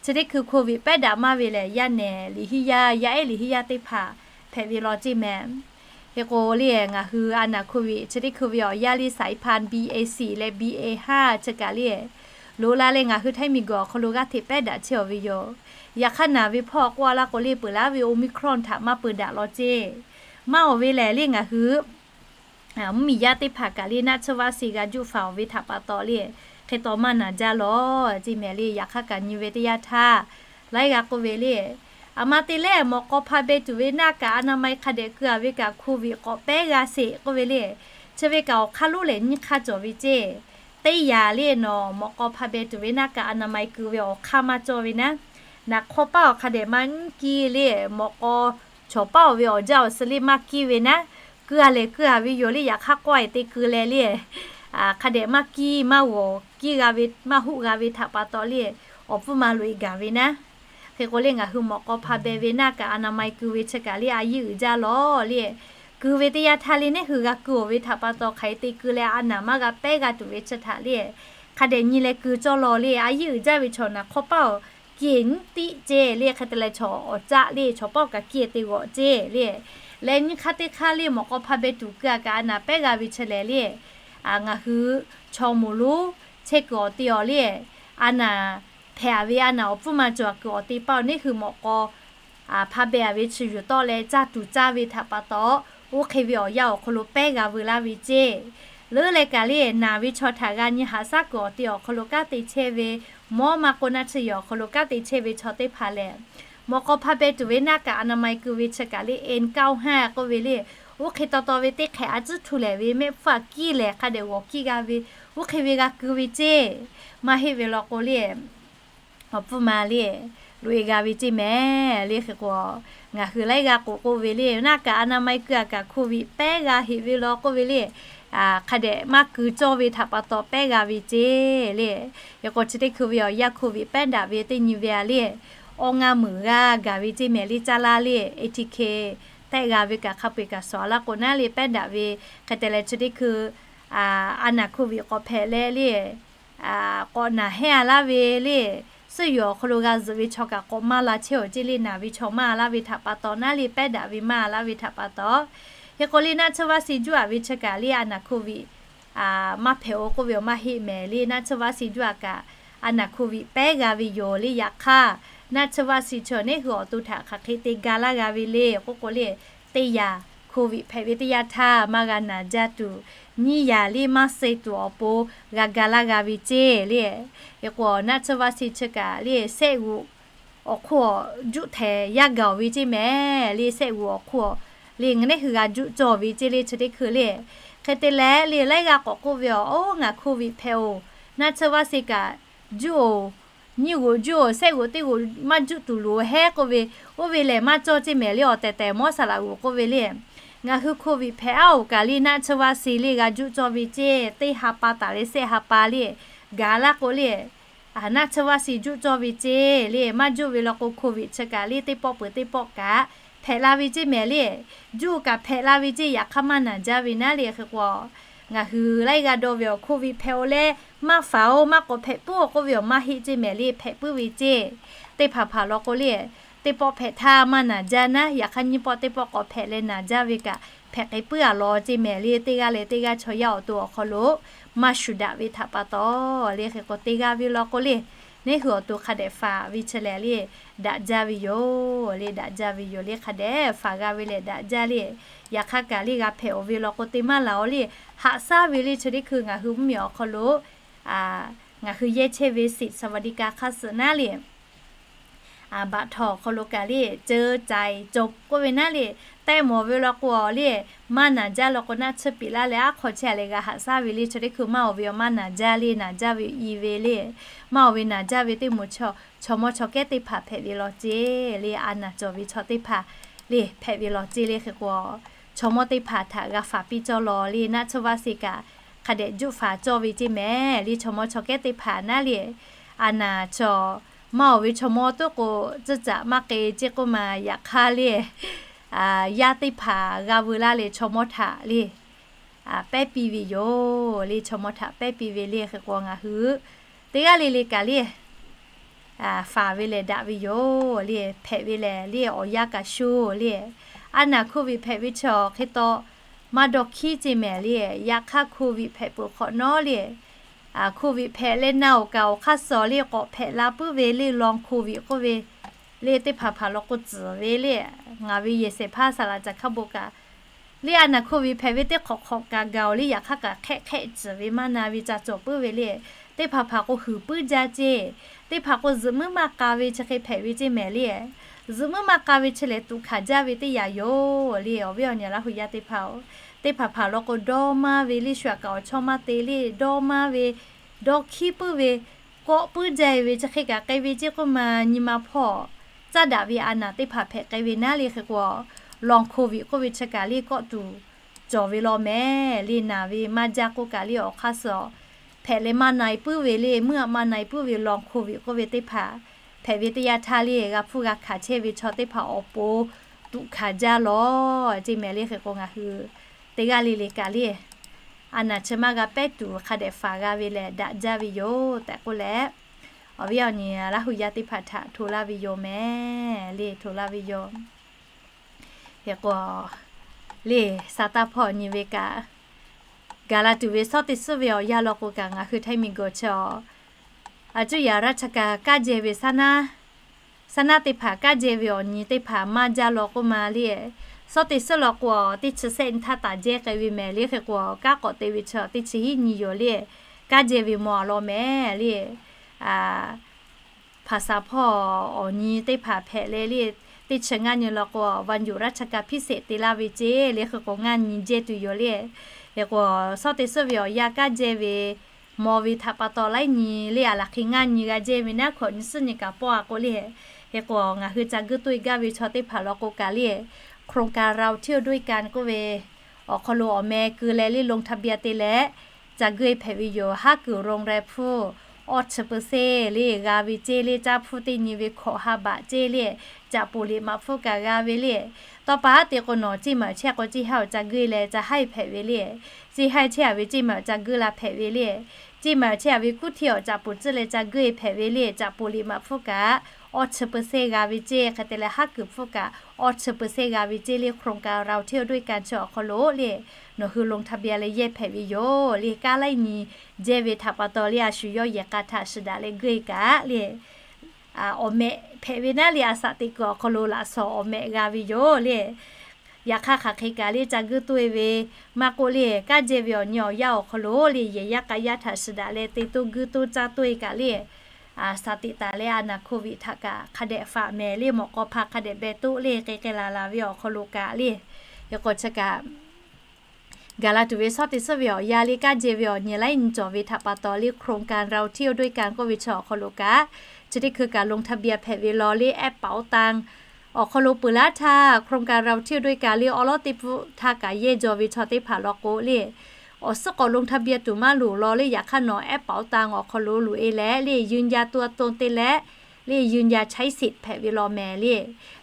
chi chi teˇ hkui โควิด pehˉ daꞈ maˇ ve lehˬ, yaˇ nehˬ liꞈ hiˆ yaˇ, yaˇ ehˉ liꞈ hiˆ yaˇ teˇ hpaˍ hpehꞈ ve law ceˇ mehˍ. Hk'e k'o le, ngaˬ hui a naˬ โควิด chi teˇ hkui ve awˬ yaˇ le สายพันธุ์ B A สี่ leh บีเอห้า chi kaꞈ le, loꞈ la leh ngaˬ hui Htaiˇ miˬguiˬ awˬ hk'aw lo g'aˇ hteꞈ pehˉ daꞈ chehˇ-aˬ ve yoˬ. Yaꞈ hk'aˇ naˬ ve hpawˇ k'oˆ a laˇ k'o le, peuˬ laˇ ve Omicron htaꞈ maˇ peu daꞈ law ceˇ. Maˇ awˬ ve lehˬ le, ngaˬ hui mvuhˇmiˬ yaˇ teˇ hpaˍ kaꞈ le, naˆ tsuhˇ vaˆ se g'a juˆ faˍ-oˬ ve htaꞈ pa taw le, hk'e taw maˇ naˬ jaˇ law ceˇ mehˍ le. Yaꞈ hk'aˇ kaꞈ nyi ve teˇ yanˇ htaˇ, laiˉ g'aˇ k'oˆ ve le, aˬ ma te lehˬ mawꞈ k'aw hpa beh tuˬ ve naˆ kaꞈ อนามัย hk'a dehꞈ keu-a ve kaꞈ โควิด k'awꞈ pehˉ g'a sheˍ k'oˆ ve le. Chi ve kaꞈ awˬ hk'aˇ lonˉ lehˬ nyiˇ hk'aˇ cawˬ ve ceˇ. Teˇ yanˇ le, nawˬ mawꞈ k'aw hpa beh tuˬ ve naˆ kaꞈ อนามัย keu ve awˬ hk'aˇ maˇ cawˇ ve naˉ, naˍ hk'aw paˉ awˬ hk'a dehꞈ maˇ nyiˇ kiˇ le, mawꞈ k'aw chaw paˉ-oˬ ve awˬ jaˇ awˬ suh le maˇ kiˇ ve naˉ, keu-a lehˬ keu-a ve yoˬ le. Yaꞈ hk'aˇ k'awˇ-e te keu leh le, hk'a dehꞈ maˇ kiˇ maˇ g'awˬ kiˇ g'a ve, maˇ hoˆ g'a ve htaꞈ pa taw le, awˬ pfuhˇ ma loꞈ-e gaˬ ve naˉ. Hk'e k'o le, ngaˬ hui mawꞈ k'aw hpa beh ve naˆ kaꞈ อนามัย keu ve chi kaꞈ le a yiˇ uiˍ jaˇ law le. Keu ve teˇ yanˇ htaˇ le, neˉ hui g'a keu-oˬ ve htaꞈ pa taw hk'aˬ hk'e te keu leh a naˍ maˇ g'a pehˉ g'a tuˬ ve chi htaꞈ le, hk'a dehꞈ nyi leh keu cawˇ law le. A yiˇ uiˍ jaˇ ve chaw naˍ hk'aw paˉ-oˬ kiˇ-e nyiˉ tiˆ ceˇ le. Hk'e te leh chaw awˬ caˆ le, chaw paˉ-oˬ kaꞈ kiˇ-e te g'awꞈ ceˇ le. Leh nyiˇ hk'aˇ teˇ hk'aˇ le, mawꞈ k'aw hpa beh tuˬ keu-a kaꞈ a naˍ pehˉ g'a ve chi lehˬ le, ngaˬ hui chaw moˍ lonˉ chehˇ kuiˬ awˬ te-aˬ le, a naˍ hpehꞈ-a ve a naˍ awˬ pfuhˇ ma cawˬ kuiˬ awˬ te paˇ-oˬ, neˉ hui mawꞈ k'aw hpa beh-a ve chi yuˬ tawˆ leh caˇ tuˬ caˇ ve htaꞈ pa taw, oˇ hk'e ve awˬ yanˇ awˬ hk'aw lo pehˉ g'a veu laˇ ve ceˇ. Leuˉ leh kaꞈ le, naˍ ve chaw htaꞈ g'a nyi haꞈ shaˉ kuiˬ awˬ te awˬ hk'aw lo kanˉ te chehˇ ve, mawˇ maˇ k'o naˆ tsuhˇ yehˬ awˬ hk'aw lo kanˉ te chehˇ ve chaw teˇ hpaˍ lehˬ, mawꞈ k'aw hpa beh tuˬ ve naˆ kaꞈ อนามัย keu ve chi kaꞈ le เอ็นเก้าห้า k'oˆ ve le, oˇ hk'e taw taw ve teˇ hk'ehꞈ a tcuhˉ htu lehˬ ve mehˆ hpfuhˇ a kiˇ lehˬ hk'a dehꞈ g'awˬ kiˇ g'a ve, oˇ hk'e ve g'a keu ve ceˇ. Maˇ heˆ ve law k'o le, awˬ pfuhˇ ma le, loꞈ-e g'a ve ceˇ mehˍ le. Hk'e k'o, ngaˬ hui laiˉ g'aˇ k'oꞈ k'oˆ ve le, naˆ kaꞈ อนามัย keu-a kaꞈ โควิด pehˉ g'a heꞈ ve law k'oˆ ve le, hk'a dehꞈ maˇ keu cawˇ ve htaꞈ pa taw pehˉ g'a ve ceˇ le. Hk'e k'o chi teˇ hkui ve awˬ yanˇ โควิด pehˉ daꞈ ve teˇ nyi ve-a le, awˇ ngaˇ meunˍ g'aˇ gaˬ ve ceˇ mehˍ le. Caˇ laˇ le, A T K tehˆ g'a ve kaꞈ hk'a peu-eˬ kaꞈ shawˍ-a laˇ k'o naˉ le, pehˉ daꞈ ve. Hk'e te leh chi teˇ hkui a naˍ โควิด k'awꞈ hpehꞈ leh le, k'awꞈ naˬ hehnˇ-a laˇ ve le, suhˉ yuˬ awˬ hk'aw lo g'a zuhꞈ ve chaw kaꞈ k'awꞈ maˇ la chehˇ-oˬ ceˇ le. Naˬ ve chaw maˇ laˇ ve htaꞈ pa taw naˉ le, pehˉ daꞈ ve maˇ laˇ ve htaꞈ pa taw. Hk'e k'o le, naˆ tsuhˇ vaˆ se juˇ-a ve chi kaꞈ le a naˍ โควิด maˇ hpehꞈ-oˬ k'oˆ ve awˬ maˇ heˆ mehˍ le. Naˆ tsuhˇ vaˆ se juˇ-a kaꞈ a naˍ โควิด pehˉ g'a ve yoˬ le. Yaꞈ hk'aˇ, naˆ tsuhˇ vaˆ se chi neˉ hui awˬ to htaꞈ hk'aˬ hk'e te ga laˇ g'a ve le k'oˆ k'o le, teˇ yanˇ โควิด hpehꞈ ve teˇ yanˇ htaˇ maˇ g'a naˬ jaˇ tuˬ, nyiˇ yanˇ le maˇ suh tuˬ awˬ pon g'a ga laˇ g'a ve ceˇ le. Hk'e k'o naˆ tsuhˇ vaˆ se chi kaꞈ le sehˆ g'uꞈ awˬ hk'oˆ juˆ htehˍ yaˇ gaˬ-oˬ ve ceˇ mehˍ le. Sehˆ g'uꞈ awˬ hk'oˆ le ngaˬ neˉ hui g'a juˆ cawˇ ve ceˇ le. Chi teˇ hkui le, hk'e te leh le laiˉ g'aˇ k'awꞈ k'oˆ ve, Oˇ, ngaˬ โควิด hpehꞈ-oˬ, naˆ tsuhˇ vaˆ se kaꞈ juˆ-oˬ, nyiˇ g'uꞈ juˆ-oˬ, sehˆ g'uꞈ teˇ g'uꞈ maˇ juˆ tuˬ loˍ hehˉ k'oˆ ve, oˇ ve lehˬ maˇ cawˇ ceˇ mehˍ le. Awˬ tehˬ tehˬ mawˇ saˍ laꞈ g'uꞈ k'oˆ ve le, ngaˬ hui โควิด hpehꞈ-aˉ-oˬ kaꞈ le naˆ tsuhˇ vaˆ se le g'a juˆ cawˇ ve ceˇ. Teˇ ha pa taˍ leh sehˆ ha pa le gaˬ laˇ k'o le, naˆ tsuhˇ vaˆ se juˆ cawˇ ve ceˇ le. Maˇ juˆ ve law k'o โควิด chi kaꞈ le teˇ pawˆ peuˬ teˇ pawˆ kaꞈ hpehꞈ la ve ceˇ mehˍ le. Juˆ kaꞈ hpehꞈ la ve ceˇ, yaꞈ hk'aˇ maˇ naˬ jaˇ ve naˉ le. Hk'e k'o, ngaˬ hui laiˉ g'aˇ dawˇ ve awˬ โควิด hpehꞈ-oˬ leh maˇ faˍ-oˬ, maˇ k'awꞈ hpehꞈ puiˉ-oˬ k'oˆ ve awˬ maˇ heˆ ceˇ mehˍ le. Hpehꞈ puiˉ ve ceˇ. Teˇ hpaˍ hpaˍ law k'o le, teˇ pawˆ hpehꞈ htaˇ maˇ naˬ jaˇ naˉ, yaꞈ hk'aˇ nyiˇ pawˆ teˇ pawˆ k'awꞈ hpehꞈ leh naˬ jaˇ ve kaꞈ hpehꞈ k'ai puiˉ-a law ceˇ mehˍ le. Teˇ g'aˇ leh teˇ g'aˇ chaw yaˇ awˬ to awˬ hk'aw lo maˇ shuˍ daꞈ ve htaꞈ pa taw le. Hk'e k'o teˇ g'aˇ ve law k'o le, neˉ hui awˬ to hk'a dehꞈ faˍ ve chi lehˬ le, daꞈ jaˇ ve yoˬ le, daꞈ jaˇ ve yoˬ le. Hk'a dehꞈ faˍ g'a ve lehˬ daꞈ jaˇ le. Yaꞈ hk'aˇ kaꞈ le g'a hpehꞈ-oˬ ve law k'o te maˇ laˬ-oˬ le. Haꞈ shaˉ ve le chi teˇ hkui ngaˬ hui mvuhˇmiˬ awˬ hk'aw lo ngaˬ hui yehˇ chehˇ ve สิทธิ์สวัสดิการ hk'a suhˍ naˉ le, baꞈ htaw awˬ hk'aw lo kaꞈ le, ceuˬ caiˍ cawˬ k'oˆ ve naˉ le, tehˆ mawˬ ve law k'o le, maˇ naˬ jaˇ law k'o naˆ tsuhˇ piˍ laˇ leh aˉ hk'aw chehˇ leh g'a haꞈ shaˉ ve le. Chi teˇ hkui maˇ oˬ ve awˬ maˇ naˬ jaˇ le, naˬ jaˇ ve i ve le. Maˇ oˬ ve naˬ jaˇ ve teˇ moˍ chaw mawˇ chaw kehˉ teˇ hpaˍ hpehꞈ ve law ceˇ le. A naˬ cawˬ ve chaw teˇ hpaˍ le hpehꞈ ve law ceˇ le. Hk'e k'o, chaw mawˇ teˇ hpaˍ htaꞈ g'a faˍ piˇ cawˇ law le. Naˆ tsuhˇ vaˆ se kaꞈ hk'a dehꞈ juˆ faˍ cawˇ ve ceˇ mehˍ le. Chaw mawˇ chaw kehˉ teˇ hpaˍ naˉ le, a naˬ cawˬ maˇ oˬ ve chaw mawˇ tuˉ k'o, tcuhˇ caꞈ maˇ k'e ceˇ k'oˆ ma. Yaꞈ hk'aˇ le, yaˇ teˇ hpaˍ g'a veu laˇ leh chaw mawˇ htaꞈ le pehˉ piˇ ve yoˬ le. Chaw mawˇ htaꞈ pehˉ piˇ ve le. Hk'e k'o ngaˬ hui teˇ g'aˇ le le kaꞈ le faˍ ve lehˬ daꞈ ve yoˬ le. Hpehꞈ ve lehˬ le awˬ yanˇ kaꞈ sho le. A naˬ โควิด hpehꞈ ve chi awˬ hk'e taw maˇ dawˇ hkiˉ ceˇ mehˍ le. Yaꞈ hk'aˇ โควิด hpehꞈ peuˬ hk'awꞈ nawˉ le, โควิด hpehꞈ leh na awˬ kaˍ awˬ hk'aˇ suh le k'awꞈ hpehꞈ la puiˉ ve le ลองโควิด k'oˆ ve le teˇ hpaˍ hpaˍ law k'o tcuhˍ ve le. Ngaˬ ve yehˬ shehˍ hpaˇ saˍ laꞈ caˬ hk'a bon kaꞈ le a naˬ โควิด hpehꞈ ve teˇ hk'awꞈ hk'awꞈ kaꞈ gaˬ awˬ le yaꞈ hk'aˇ kaꞈ hk'ehˆ hk'ehˆ tcuhˍ ve maˇ na ve ca cawˬ puiˉ ve le. Teˇ hpaˍ hpaˍ k'o huiˍ puiˉ jaˇ ceˇ. Teˇ hpaˍ k'o zuhꞈ muiˉ maˇ k'a ve chi hk'e hpehꞈ ve ceˇ mehˍ le. Zuhꞈ muiˉ maˇ k'a ve chi lehˬ tuꞈ hkanˍ jaˇ ve teˇ yanˇ yoˬ le. Awˬ viˉ awˬ nyi Laˇ hu yaˇ teˇ hpaˍ-oˬ, teˇ hpaˍ hpaˍ law k'o dawˇ maˇ ve le shu aꞈ kaꞈ awˬ chawˇ maˇ te le dawˇ maˇ ve, dawˇ hkiˉ puiˉ ve, kawˆ puiˉ jaˇ ve chi hk'e kaꞈ k'ai ve ceˇ k'oˆ ma nyi ma hpawˇ caˇ daꞈ ve a naˬ teˇ hpaˍ hpehꞈ k'ai ve naˉ le hk'e k'o ลองโควิด k'oˆ ve chi kaꞈ le kawˆ tuˬ cawˬ ve law mehˍ le. Naˬ ve maˇ jaˇ k'oˆ kaꞈ le awˬ hk'aˇ suh hpehꞈ leh maˇ na-e puiˉ ve le. Muiˉ aꞈ maˇ na-e puiˉ ve ลองโควิด k'oˆ ve teˇ hpaˍ hpehꞈ ve teˇ yanˇ htaˇ le g'a hpfuhˇ g'a hkanˍ chehˇ ve chaw teˇ hpaˍ awˬ pon tuꞈ hkanˍ jaˇ lawˬ ceˇ mehˍ le hk'e k'o ngaˬ hui teˇ g'aˇ le le kaꞈ le a naˬ chi maˇ g'a pehˉ tuˬ hk'a dehꞈ faˍ g'a ve lehˬ daꞈ jaˇ ve yoˬ tehꞈ k'oˆ leh, awˬ viˉ awˬ nyi Laˇ hu yaˇ teˇ hpaˍ htaꞈ hto laˇ ve yoˬ mehˍ le. Hto laˇ ve yoˬ. Hk'e k'o le, sa taˇ hpawˇ nyi ve kaꞈ, gaˬ la tuˬ ve shawˉ teˇ suhˉ ve awˬ yanˇ law k'o kaꞈ ngaˬ hui htaiˇ miˬguiˬ chi a, a cuˇ yaꞈ ราชการ kanˉ jehˇ ve saˉ naˉ, saˉ naˉ teˇ hpaˍ kanˉ jehˇ ve awˬ nyi teˇ hpaˍ maˇ jaˇ law k'oˆ ma le. Shawˉ teˇ suhˉ law k'o teˇ chi sehˆ nyi htaˇ taˍ jehˇ k'ai ve mehˍ le hk'e k'o kanˉ k'awꞈ te ve chi teˇ chi hiˉ nyi yoˬ le. Kanˉ jehˇ ve maw a law mehˍ le. Hpaˍ saˍ hpawˇ awˬ nyi teˇ hpaˍ hpehꞈ leh le, teˇ chi ngaˇ nyi law k'o วันหยุดราชการพิเศษ te laˇ ve ceˇ le hk'e k'o ngaˇ nyi jehˇ tuˬ yoˬ le. Hk'e k'o shawˉ teˇ suhˉ ve awˬ yanˇ kanˉ jehˇ ve maw ve htaꞈ pa taw laiˉ nyi le a laˬ hk'e ngaˇ nyi g'a jehˇ ve naˉ hkawꞈ nyi suhˉ nyi kaꞈ pawˆ a k'o le. Hk'e k'o ngaˬ hui ca guˇ toˇ e gaˇ ve chaw teˇ hpaˍ law k'o kaꞈ le โครงการเราเที่ยวด้วยกัน k'oˆ ve awˬ hk'aw lo awˬ meh keu leh le ลงทะเบียน te leh ca guˇ e hpehꞈ ve yoˬ. Haˉ kuiˬ โรงแรม hpfuhˇ awˇ chi เปอร์เซ็นต์ le g'a ve ceˇ le. Caˇ hpfuhˇ teˇ nyi ve hkawꞈ ha baꞈ ceˇ le, caꞈ poˍ liꞈ maꞈ hpfuhˇ kaꞈ g'a ve le. Tawˇ pa haˉ te k'o nawˬ ceˇ maˬ chehˇ k'o ceˇ haˉ awˬ ca guˇ e leh ca haˉ e hpehꞈ ve le. Ceˇ haˉ e chehˇ a ve ceˇ maˬ ca guˇ la hpehꞈ ve le. Ceˇ maˬ chehˇ a ve kuˉ hteˇ awˬ caꞈ poˍ tcuhˇ leh ca guˇ e hpehꞈ ve le. Caꞈ poˍ liꞈ maꞈ hpfuhˇ kaꞈ awˇ chi เปอร์เซ็นต์ g'a ve ceˇ. Hk'e te leh haˉ kuiˬ hpfuhˇ kaꞈ awˇ chi เปอร์เซ็นต์ g'a ve ceˇ le โครงการเราเที่ยวด้วยกัน chi awˬ hk'aw lo le nawˬ hui ลงทะเบียน leh yehˇ hpehꞈ ve yoˬ le. Kanˉ laiˉ nyi jehˇ ve htaꞈ pa taw le a shu yawˇ yehˬ k'a htaꞈ shiˍ daꞈ leh guˇ e kaꞈ le awˬ meh hpehꞈ ve naˉ le a shaꞈ teꞈ kuiˬ awˬ hk'aw lo laꞈ shawnˍ awˬ meh g'a ve yoˬ le. Yaꞈ hk'aˇ hk'aˬ hk'e kaꞈ le ca guˇ toˇ e ve maˇ k'oˆ le kanˉ jehˇ ve awˬ nyi awˬ yanˇ awˬ hk'aw lo le yehˬ yaˇ k'a yaˇ htaꞈ shiˍ daꞈ leh te toˇ guˇ toˇ caˇ toˇ e kaꞈ le shaˍ tiꞈ taˍ leh a naˬ โควิด htaꞈ kaꞈ hk'a dehꞈ faꞈ mehˍ le mawꞈ k'aw hpa hk'a dehꞈ beh toˆ le k'e k'e laˬ laˬ ve awˬ hk'aw lo kaꞈ le. Hk'e k'o chi kaꞈ gaˬ la tuˬ ve shawˉ teˇ suhˉ ve awˬ yanˇ le kanˉ jehˇ ve awˬ nyi laiˉ nyi cawˬ ve htaꞈ pa taw le โครงการเราเที่ยวด้วยกัน k'oˆ ve chi awˬ hk'aw lo kaꞈ chi teˇ hkui kaꞈ ลงทะเบียน hpehꞈ ve law le แอปเป๋าตัง awˬ hk'aw lo peuˬ laˇ htaˇ โครงการเราเที่ยวด้วยกัน le awˉ lawˉ teˇ pfuhˆ htaˇ kaꞈ yehˇ jaw ve chaw teˇ hpaˍ law k'o le awˬ suhˉ k'awꞈ ลงทะเบียน tuˬ maˇ loˍ law le. Yaꞈ hk'aˇ nawˬ แอปเป๋าตัง awˬ hk'aw lo loꞈ e leh le ยืนยันตัวตน te leh le ยืนยันใช้สิทธิ์ hpehꞈ ve law mehˍ le.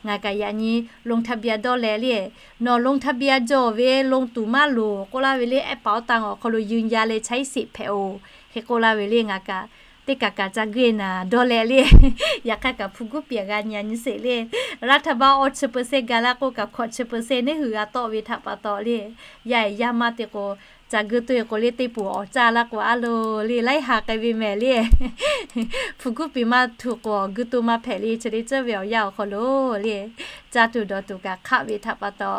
Ngaˬ kaꞈ yaꞈ nyi ลงทะเบียน dawˇ leh le nawˬ ลงทะเบียน jaw ve loˍ tuˬ maˇ loˍ k'oˆ laˇ ve le แอปเป๋าตัง awˬ hk'aw lo ยืนยัน leh ใช้สิทธิ์ hpehꞈ oˬ hk'e k'oˆ laˇ ve le. Ngaˬ kaꞈ teˇ kaꞈ kaꞈ ca guˇ e naˍ dawˇ leh le. Yaꞈ hk'aˇ kaꞈ hpu guˇ piˍ g'a nyi a nyi sheˍ le. รัฐบาล awˇ chi เปอร์เซ็นต์ ga laˇ k'oˆ kaꞈ hkawꞈ chi เปอร์เซ็นต์ neˉ hui g'a tawˆ ve htaꞈ pa taw le yaˇ e yaˇ maˇ te k'o ca guˇ toˇ e k'o le teˇ poˍ awˬ caˇ laˇ k'o a loˍ le laiˉ ha k'ai ve mehˍ le. Hpu guˇ piˍ maˇ htu k'o guˇ toˇ maˇ hpehꞈ le. Chi le ceuˬ ve awˬ yanˇ awˬ hk'aw lo le caˇ tuˬ dawˬ tuˬ kaꞈ hk'aˆ ve htaꞈ pa taw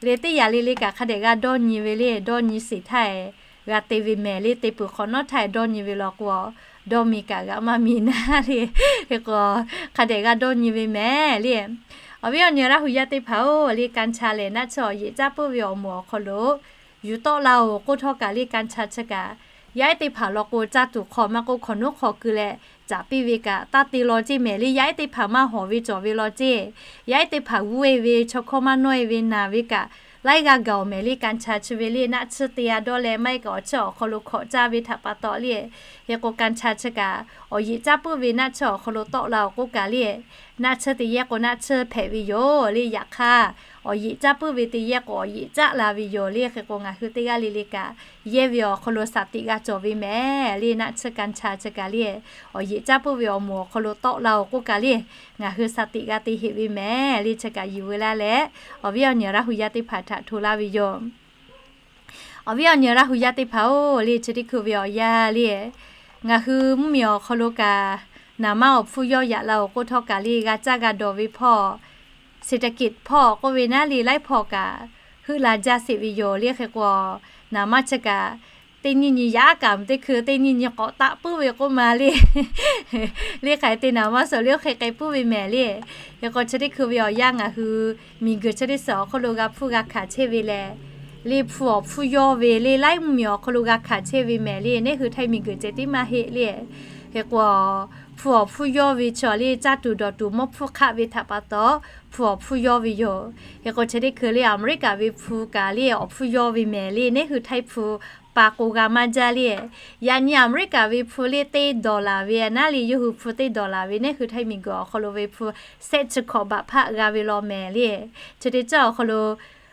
le teˇ yanˇ le le kaꞈ hk'a dehꞈ g'a dawˇ nyi ve le dawˇ nyi sheˍ htaˇ e g'a te ve mehˍ le. Te peuˬ hk'awꞈ nawˉ htaˇ e dawˇ nyi ve law k'o dawˇ mi kaꞈ g'a maˇ mi naˉ le. Hk'e k'o hk'a dehꞈ g'a dawˇ nyi ve mehˍ le. Awˬ viˉ awˬ nyi Laˇ hu yaˇ teˇ hpaˍ-oˬ le kanˇ cha lehˬ naˆ chi awˬ yeꞈ caˇ puiˉ ve awˬ moˍ awˬ hk'aw lo yuˬ tawˆ la oˬ k'oˆ htawˇ kaꞈ le kanˇ cha chi kaꞈ yaˇ ehˉ teˇ hpaˍ law k'o caˇ tuˬ hk'aw maˇ k'oˆ hk'awꞈ nawˉ hk'aw keu leh caˍ piˇ ve kaꞈ taˇ te law ceˇ mehˍ le. Yaˇ ehˉ teˇ hpaˍ maˇ hawˍ ve cawˬ ve law ceˇ. Yaˇ ehˉ teˇ hpaˍ g'uˇ e ve chaw hkawˇ maˇ nawˇ e ve naˬ ve kaꞈ laiˉ g'aˇ gaˬ oˬ mehˍ le. Kanˇ cha chi ve le naˆ tsuhˇ te a dawˇ leh maˇ heˆ kaꞈ awˬ tsuhˇ awˬ hk'aw lo hkawꞈ caˇ ve htaꞈ pa taw le. Hk'e k'o kanˇ cha chi kaꞈ awˬ yeꞈ caˇ puiˉ ve naˆ tsuhˇ awˬ hk'aw lo tawˆ la oˬ k'oˆ kaꞈ le Naˆ tsuhˇ teˇ yehˇ k'o naˆ tsuhˇ hpehꞈ ve yoˬ le. Yaꞈ hk'aˇ, awˬ yeꞈ caˇ puiˉ ve teˇ yehˇ k'o awˬ yeꞈ caˆ la ve yoˬ le. Hk'e k'o ngaˬ hui teˇ g'aˇ le le kaꞈ yehˇ ve awˬ hk'aw lo shaˍ tiꞈ g'a cawˬ ve mehˍ le. Naˆ tsuhˇ ka cha chi kaꞈ le, awˬ yeꞈ caˇ puiˉ ve awˬ moˍ awˬ hk'aw lo tawˆ la-oˬ k'oˆ kaꞈ le, ngaˬ hui shaˍ tiꞈ g'a te heꞈ ve mehˍ le. Chi kaꞈ yuˬ ve laˇ leh, awˬ viˉ awˬ nyi Laˇ hu yaˇ teˇ hpaˍ htaꞈ hto laˇ ve yoˬ. Awˬ viˉ awˬ nyi Laˇ hu yaˇ teˇ hpaˍ-oˬ le, chi teˇ hkui ve awˬ yanˇ le, ngaˬ hui mvuhˇmiˬ awˬ hk'aw lo kaꞈ naˍ manˇ awˬ hpfuhˇ yawˇ yaꞈ la-oˬ k'oˆ htawˇ kaꞈ le, g'a caˇ g'a dawˬ ve hpawˇ, เศรษฐกิจ hpawˇ k'oˆ ve naˉ le, laiˉ hpawˇ kaꞈ heuˆ la jaˇ sheˍ ve yoˬ le. Hk'e k'o, naˍ manˇ chi kaꞈ teˇ nyi nyi yaꞈ kaꞈ teˇ hkui teˇ nyi nyi k'awꞈ taˆ puiˉ ve k'oˆ ma le. Le hk'aˬ hk'e te naˍ manˇ suhˍ le oˇ hk'e k'ai puiˉ ve mehˍ le. Hk'e k'o chi teˇ hkui ve awˬ yanˇ ngaˬ hui miˬguiˬ chi teˇ suhˍ awˬ hk'aw lo g'a hpfuhˇ g'a hkanˍ chehˇ ve lehˬ, le hpu awˬ hpfuhˇ yawˇ ve le laiˉ mvuhˇmiˬ awˬ hk'aw lo g'a hkanˍ chehˇ ve mehˍ le. Neˇ hui Htaiˇ miˬguiˬ ceh tiˉ maˇ heˆ le. Hk'e k'o, hpu awˬ hpfuhˇ yawˇ ve chi le caˇ tuˬ dawˬ tuˬ mawˇ hpfuhˇ hk'aˆ ve htaꞈ pa taw, hpu awˬ hpfuhˇ yawˇ ve yoˬ. Hk'e k'o chi teˇ hkui le Aˍmeˍriˆkaꞈ ve hpu kaꞈ le awˬ hpfuhˇ yawˇ ve mehˍ le. Neˇ hui Htaiˇ hpu pa k'o g'a maˇ jaˇ le. Yaꞈ nyi Aˍmeˍriˆkaꞈ ve hpu le teˇ dollar ve naˉ le, yawˇ hui hpu teˇ dollar ve neˇ hui Htaiˇ miˬguiˬ awˬ hk'aw lo ve hpu shehˆ chi hkawꞈ baꞈ hpaˆ g'a ve law mehˍ le. Chi teˇ caˇ awˬ hk'aw lo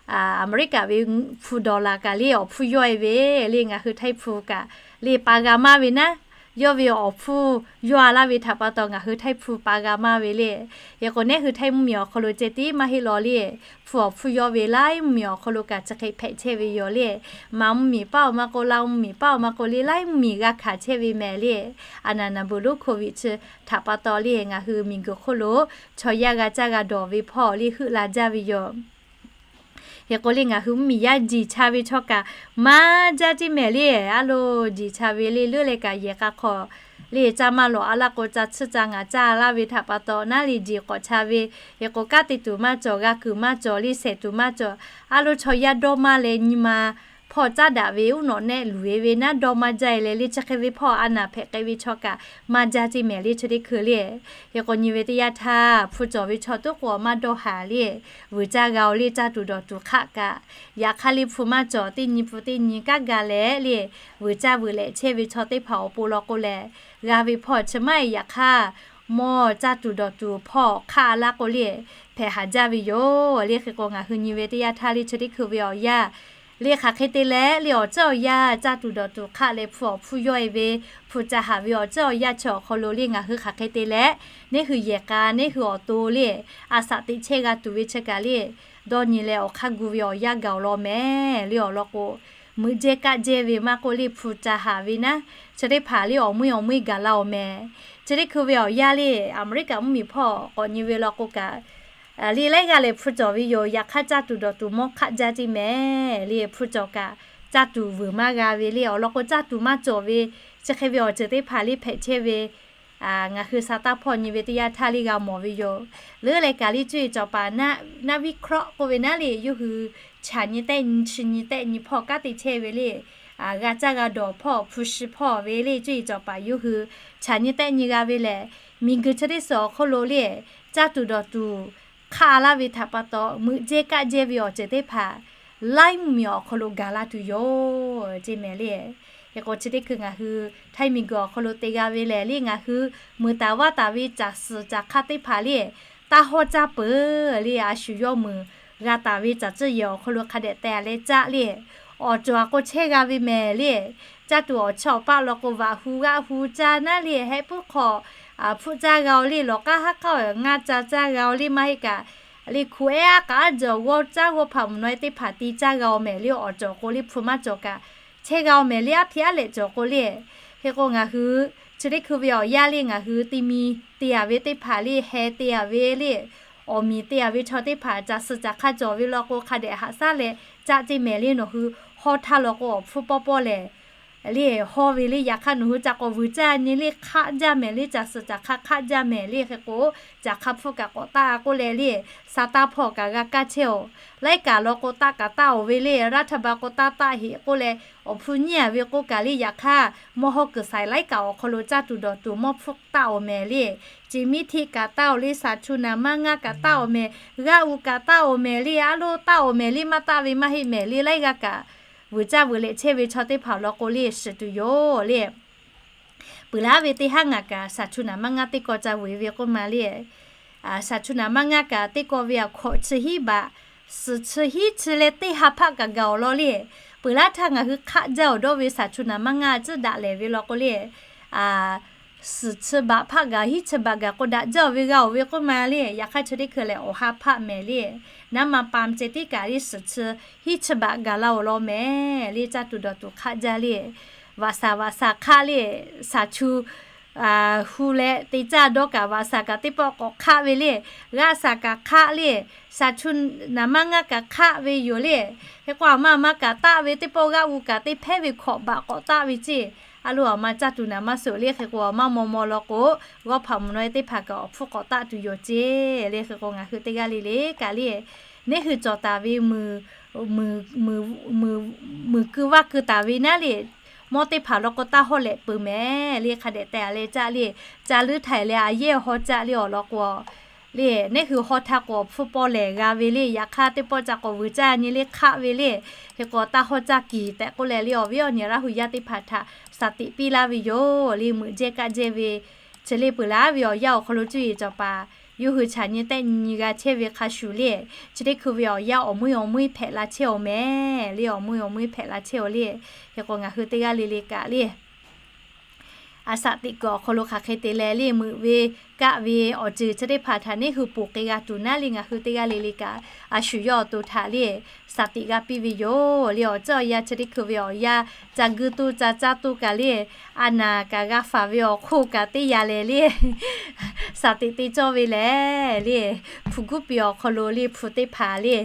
Aˍmeˍriˆkaꞈ ve hpu dollar kaꞈ le awˬ hpfuhˇ yawˇ e ve le, ngaˬ hui Htaiˇ hpu kaꞈ le pa g'a maˇ ve naˉ, yawˇ ve awˬ hpfuhˇ yawˇ a laˇ ve htaꞈ pa taw ngaˬ hui Htaiˇ hpu pa g'a maˇ ve le. Hk'e k'o neˇ hui Htaiˇ mvuhˇmiˬ awˬ hk'aw lo ceh tiˉ maˇ heˆ law le, hpu awˬ hpfuhˇ yawˇ ve laiˉ mvuhˇmiˬ awˬ hk'aw lo kaꞈ chi hk'e hpehꞈ chehˇ ve yoˬ le. Manˍ mvuhˇmiˬ paˆ awˬ ma k'o, Laˇ mvuhˇmiˬ paˆ awˬ ma k'o le, laiˉ mvuhˇmiˬ g'a hkanˍ chehˇ ve mehˍ le. A naˍ naˍ buˬ lonˉ โควิด chi htaꞈ pa taw le ngaˬ hui miˬguiˬ hk'oˆ lo chaw yaˇ g'a caˇ g'a dawˬ ve hpawˇ le heuˆ la jaˇ ve yoˬ. Hk'e k'o le ngaˬ hui mvuhˇmiˬ yaˇ jiˬ cha ve chaw kaꞈ maˇ jaˇ ceˇ mehˍ le. A lo, jiˬ cha ve le leuˉ leh kaꞈ yehˬ k'a hk'aw le caˇ maˇ lawꞈ a laˇ k'o, ca tsuhˇ ca ngaˍ caˇ laˇ ve htaꞈ pa taw naˉ le jiˬ k'awꞈ cha ve. Hk'e k'o kanˉ te tuˬ maˇ cawˬ, g'a kuiˬ maˇ cawˬ le, shehˍ tuˬ maˇ cawˬ. A lo, chaw yaˇ dawˇ maˇ leh nyi ma hpawˇ caˉ daꞈ ve uˉ nawꞈ nehˆ luˬ e ve naˉ dawˇ maˇ jaˇ e leh le, chi hk'e ve hpawˇ a naˍ hpehꞈ k'ai ve chaw kaꞈ maˇ jaˇ ceˇ mehˍ le chi teˇ hkui le. Hk'e k'o nyi ve teˇ yanˇ htaˇ hpu cawˬ ve chaw tuˉ k'o maˇ dawˇ haˍ le, vuiˬ caˇ g'a-oˬ le, caˇ tuˬ dawˬ tuˬ hk'aˆ kaꞈ. Yaꞈ hk'aˇ le hpu maˇ cawˬ, teˇ nyi hpu teˇ nyi kanˉ ga leh le, vuiˬ caˇ vuiˬ lehꞈ chehˇ ve chaw teˇ hpaˍ awˬ pon law k'o lehˬ, g'a ve hpawˇ chi maˇ heˆ. Yaꞈ hk'aˇ mawˇ caˇ tuˬ dawˬ tuˬ hpawˇ hk'aˆ a laˇ k'o le, hpehꞈ haˍ jaˇ ve yoˬ le. Hk'e k'o ngaˬ hui nyi ve teˇ yanˇ htaˇ le chi teˇ hkui ve awˬ yanˇ le, hk'aˬ hk'e te leh le awˬ ceuˬ awˬ yanˇ caˇ tuˬ dawˬ tuˬ hk'aˆ leh hpu awˬ hpfuhˇ yawˇ e ve, hpu ca haˍ ve awˬ ceuˬ awˬ yanˇ chi awˬ hk'aw lo le ngaˬ hui hk'aˬ hk'e te leh, neˇ hui yehˬ k'a neˇ hui awˬ to le, a shaꞈ teꞈ chehˇ g'a tuˬ ve chi kaꞈ le, dawˇ nyi leh awˬ hk'aˇ gu ve awˬ yanˇ gaˬ-oˬ law mehˍ le. Awˬ lawn k'o, meuꞈ jehˇ kaˆ jehˇ ve maˇ k'oˆ le, hpu ca haˍ ve naˉ, chi teˇ hpaˍ le awˬ meuˇ awˬ meuˇ gaˬ la-oˬ mehˍ. Chi teˇ hkui ve awˬ yanˇ le Aˍmeˍriˆkaꞈ mvuhˇmiˬ hpawˇ k'awꞈ nyi ve law k'o kaꞈ, le laiˉ g'aˇ lehˬ hpu cawˬ ve yoˬ. Yaꞈ hk'aˇ caˇ tuˬ dawˬ tuˬ mawˇ hk'aˆ jaˇ ceˇ mehˍ le. Hpu cawˬ kaꞈ caˇ tuˬ vuiˬ maˇ g'a ve le. Awˬ lawn k'o caˇ tuˬ maˇ cawˬ ve chi hk'e ve awˬ ceuˬ teˇ hpaˍ le hpehꞈ chehˇ ve ngaˬ hui sa taˇ hpawˇ nyi ve teˇ yanˇ htaˇ le g'a mawˬ ve yoˬ. Leuˉ leh kaꞈ le cuˇ yiˍ cawˬ paˍ naˆ viˆ hkrawˆ k'oˆ ve naˉ le, yawˇ hui chaꞈ nyi tehˆ nyi chi nyi tehˆ nyi hpawˇ kanˉ te chehˇ ve le, g'a caˇ g'a dawˬ hpawˇ hpu shi hpawˇ ve le cuˇ yiˍ cawˬ paˍ yawˇ hui chaꞈ nyi tehˆ nyi g'a ve lehˬ, miˬguiˬ chi teˇ suhˍ awˬ hk'oˆ lo le caˇ tuˬ dawˬ tuˬ hk'aˆ laˇ ve htaꞈ pa taw meuꞈ jehˇ kaˆ jehˇ ve awˬ ceuˬ teˇ hpaˍ laiˉ mvuhˇmiˬ awˬ hk'aw lo gaˬ la tuˬ yoˬ ceˇ mehˍ le. Hk'e k'o chi teˇ hkui ngaˬ hui Htaiˇ miˬguiˬ awˬ hk'aw lo te g'a ve lehˬ le, ngaˬ hui meuˍ taˍ vaˇ taˍ ve caˬ suhˍ caˬ hk'aˇ teˇ hpaˍ le taˇ hawˇ caˇ peuˬ le, a shu yawˇ meuˍ g'a taˍ ve caˬ tcuhˇ yehˬ awˬ hk'aw lo hk'a dehꞈ teh leh caˆ le, awˬ cawˬ a k'o chehˇ g'a ve mehˍ le. Caˇ tuˬ awˬ chi awˬ paˆ law k'o vaꞈ hu g'aˆ hu caˇ naˉ le, hehˆ puiˉ hk'aw hpfuhˆ caˇ g'a-oˬ le, lawˬ k'aˉ haˉ k'aˉ ngaˇ ca caˇ g'a-oˬ le, maˇ heˆ kaꞈ le hku ehˉ aˉ k'aꞈ aˉ jawˬ g'awˇ caˇ g'awˇ hpaꞈ mvuhˬ naw e teˇ hpaˍ te caˇ g'a-oˬ mehˍ le. Awˬ cawˬ k'o le hpu maˇ cawˬ kaꞈ chehˇ g'a-oˬ mehˍ le, aˉ hpiˇ aˉ lehꞈ cawˬ k'o le. Hk'e k'o ngaˬ hui chi teˇ hkui ve awˬ yanˇ le ngaˬ hui te mi te-a ve teˇ hpaˍ le, heh te-a ve le, awˬ miˬ te-a ve chaw teˇ hpaˍ caˬ suhˍ caˬ hk'aˇ cawˬ ve law k'o hk'a dehꞈ haꞈ shaˉ leh caˆ ceˇ mehˍ le. Nawˬ hui hawˇ htaˇ law k'o awˬ hpfuhˇ pawˇ pawˇ lehˬ le hawˇ ve le. Yaꞈ hk'aˇ nawˬ hui ca k'awꞈ vuiˬ caˇ nyi le hk'aˆ jaˇ mehˍ le, caˬ suhˍ caˬ hk'aˇ hk'aˆ jaˇ mehˍ le. Hk'e k'o caˬ hk'aˇ hpfuhˇ kaꞈ k'awꞈ taˆ-a k'oˆ leh le, sa taˇ hpawˇ kaꞈ g'a kaˇ chehˇ-oˬ. Laiˉ kaꞈ law k'o taˆ kaꞈ taˆ-oˬ ve le, raˇ htaˇ ba k'o taˇ taˆ heꞈ k'oˆ leh awˬ hpu nyiˇ-a ve k'oˆ kaꞈ le. Yaꞈ hk'aˇ mawˇ hawˇ kuiˬ saiˍ laiˉ kaꞈ awˬ hk'aw lo caˇ tuˬ dawˬ tuˬ mawˇ hpfuhˇ taˆ-oˬ mehˍ le. Ceˬ miˇ hteˆ kaꞈ taˆ-oˬ le, saˍ htu naˍ maˇ ngaˇ kaꞈ taˆ-oˬ mehˍ, g'aˆ u kaꞈ taˆ-oˬ mehˍ le, a loˇ taˆ-oˬ mehˍ le, maˇ taˆ ve maˇ heˆ mehˍ le. Laiˉ g'aˇ kaꞈ vuiˬ caˇ vuiˬ lehꞈ chehˇ ve chaw teˇ hpaˍ law k'o le shiˍ tuˬ yoˬ le. Peuˬ laˉ ve teˇ haˉ ngaˬ kaꞈ saˍ htu naˍ maˇ ngaˇ teˇ kaw ca vuiˬ ve k'oˆ ma le. Shaˍ chu naˍ maˇ ngaˇ kaꞈ teˇ kaw ve aꞈ hkawꞈ chi hiˉ baꞈ, suhˍ chi hiˉ chi leh teˇ ha hpaˆ kaꞈ gaˬ awˬ lawn le. Peuˬ laˇ htaˇ ngaˬ hui hk'aˆ jaˇ awˬ dawˇ ve shaˍ chu naˍ maˇ ngaˇ tcuhˉ daꞈ lehˬ ve law k'o le, suhˍ chi baꞈ hpaˆ gaˬ hiˉ chi baꞈ gaˬ k'o daꞈ jaˇ awˬ ve g'a awˬ ve k'oˆ ma le. Yaꞈ hk'aˇ chi teˇ hkui lehˬ awˬ ha hpaˆ mehˍ le. Naˉ ma pa ceh tiˉ kaꞈ le suhˍ chi hiˉ chi baꞈ gaˬ la awˬ lawn mehˍ le. Caˇ tuˬ dawˬ tuˬ hk'aˆ jaˇ le. Vaꞈ shaˍ vaꞈ shaˍ hk'aˆ le. Shaˍ chu hu leh te caˇ dawˇ kaꞈ vaꞈ shaˍ kaꞈ teˇ pawˆ k'awꞈ hk'aˆ ve le. G'aˇ shaˍ kaꞈ hk'aˆ le. Shaˍ chu naˍ maˇ ngaˇ kaꞈ hk'aˆ ve yoˬ le. Hk'e k'o aˬ ma aˬ ma kaꞈ taˆ ve teˇ pawˆ g'aˇ u kaꞈ teˇ hpehˇ ve hkawꞈ baꞈ k'awꞈ taˆ ve ceˇ. A lo aˬ ma caˇ tuˬ naˍ maˇ suhˍ le. Hk'e k'o aˬ maˇ maw maw law k'o, g'awˇ hpaꞈ mvuhˬ naw e teˇ hpaˍ kaꞈ awˬ hpfuhˇ k'awꞈ taˆ tuˬ yoˬ ceˇ le. Hk'e k'o ngaˬ hui teˇ g'aˇ le le kaꞈ le, neˇ hui cawˬ taˍ ve muiˬ keu vaˇ keu taˍ ve naˉ le, mawˇ teˇ hpaˍ law k'o taˇ hawˉ lehꞈ peuˬ mehˍ le. Hk'a dehꞈ te a leh caˆ le, ca leuˉ htaiˍ leh a yehˇ haw caˆ le awˬ lawn k'o le, neˇ hui haw htaˇ k'o awˬ hpfuhˇ pawˆ lehˬ g'a ve le. Yaꞈ hk'aˇ teˇ pawˆ ca k'awꞈ vuiˬ caˇ nyi le hk'aˆ ve le. Hk'e k'o taˇ hawˉ caˇ kiˬ tehꞈ k'oˆ leh le awˬ viˉ awˬ nyi Laˇ hu yaˇ teˇ hpaˍ htaꞈ shaˍ tiꞈ piˇ laˇ ve yoˬ le. Meuꞈ jehˇ kaˆ jehˇ ve chi le peuˬ laˇ ve awˬ yanˇ awˬ hk'aw lo cuˇ yiˍ cawˬ paˍ yawˇ hui chaꞈ nyi tehˆ nyi g'a chehˇ ve hk'a shuˍ le, chi teˇ hkui ve awˬ yanˇ awˬ meuˇ awˬ meuˇ hpehꞈ la chehˇ awˬ mehˍ le. Awˬ meuˇ awˬ meuˇ hpehꞈ la chehˇ awˬ le. Hk'e k'o ngaˬ hui teˇ g'aˇ le le kaꞈ le, a shaꞈ teꞈ kuiˬ awˬ hk'aw lo hk'aˬ hk'e te leh le, meuꞈ ve kaˆ ve awˬ ceuˬ chi teˇ hpaˍ htaꞈ neˇ hui ponˬ k'ai g'a tuˬ naˉ le ngaˬ hui teˇ g'aˇ le le kaꞈ a shu yawˇ awˬ to htaꞈ le shaˍ tiꞈ g'a piˇ ve yoˬ le. Awˬ ceuˬ awˬ yanˇ chi teˇ hkui ve awˬ yanˇ ca guiˇ toˇ ca caˇ toˇ kaꞈ le, a naˍ kaꞈ g'a faˍ ve awˬ hk'oˆ kaꞈ teˇ yanˇ lehˬ le shaˍ tiꞈ te cawˇ ve lehˬ le, hpu guˉ piˍ awˬ hk'aw lo le hpu teˇ hpaˍ le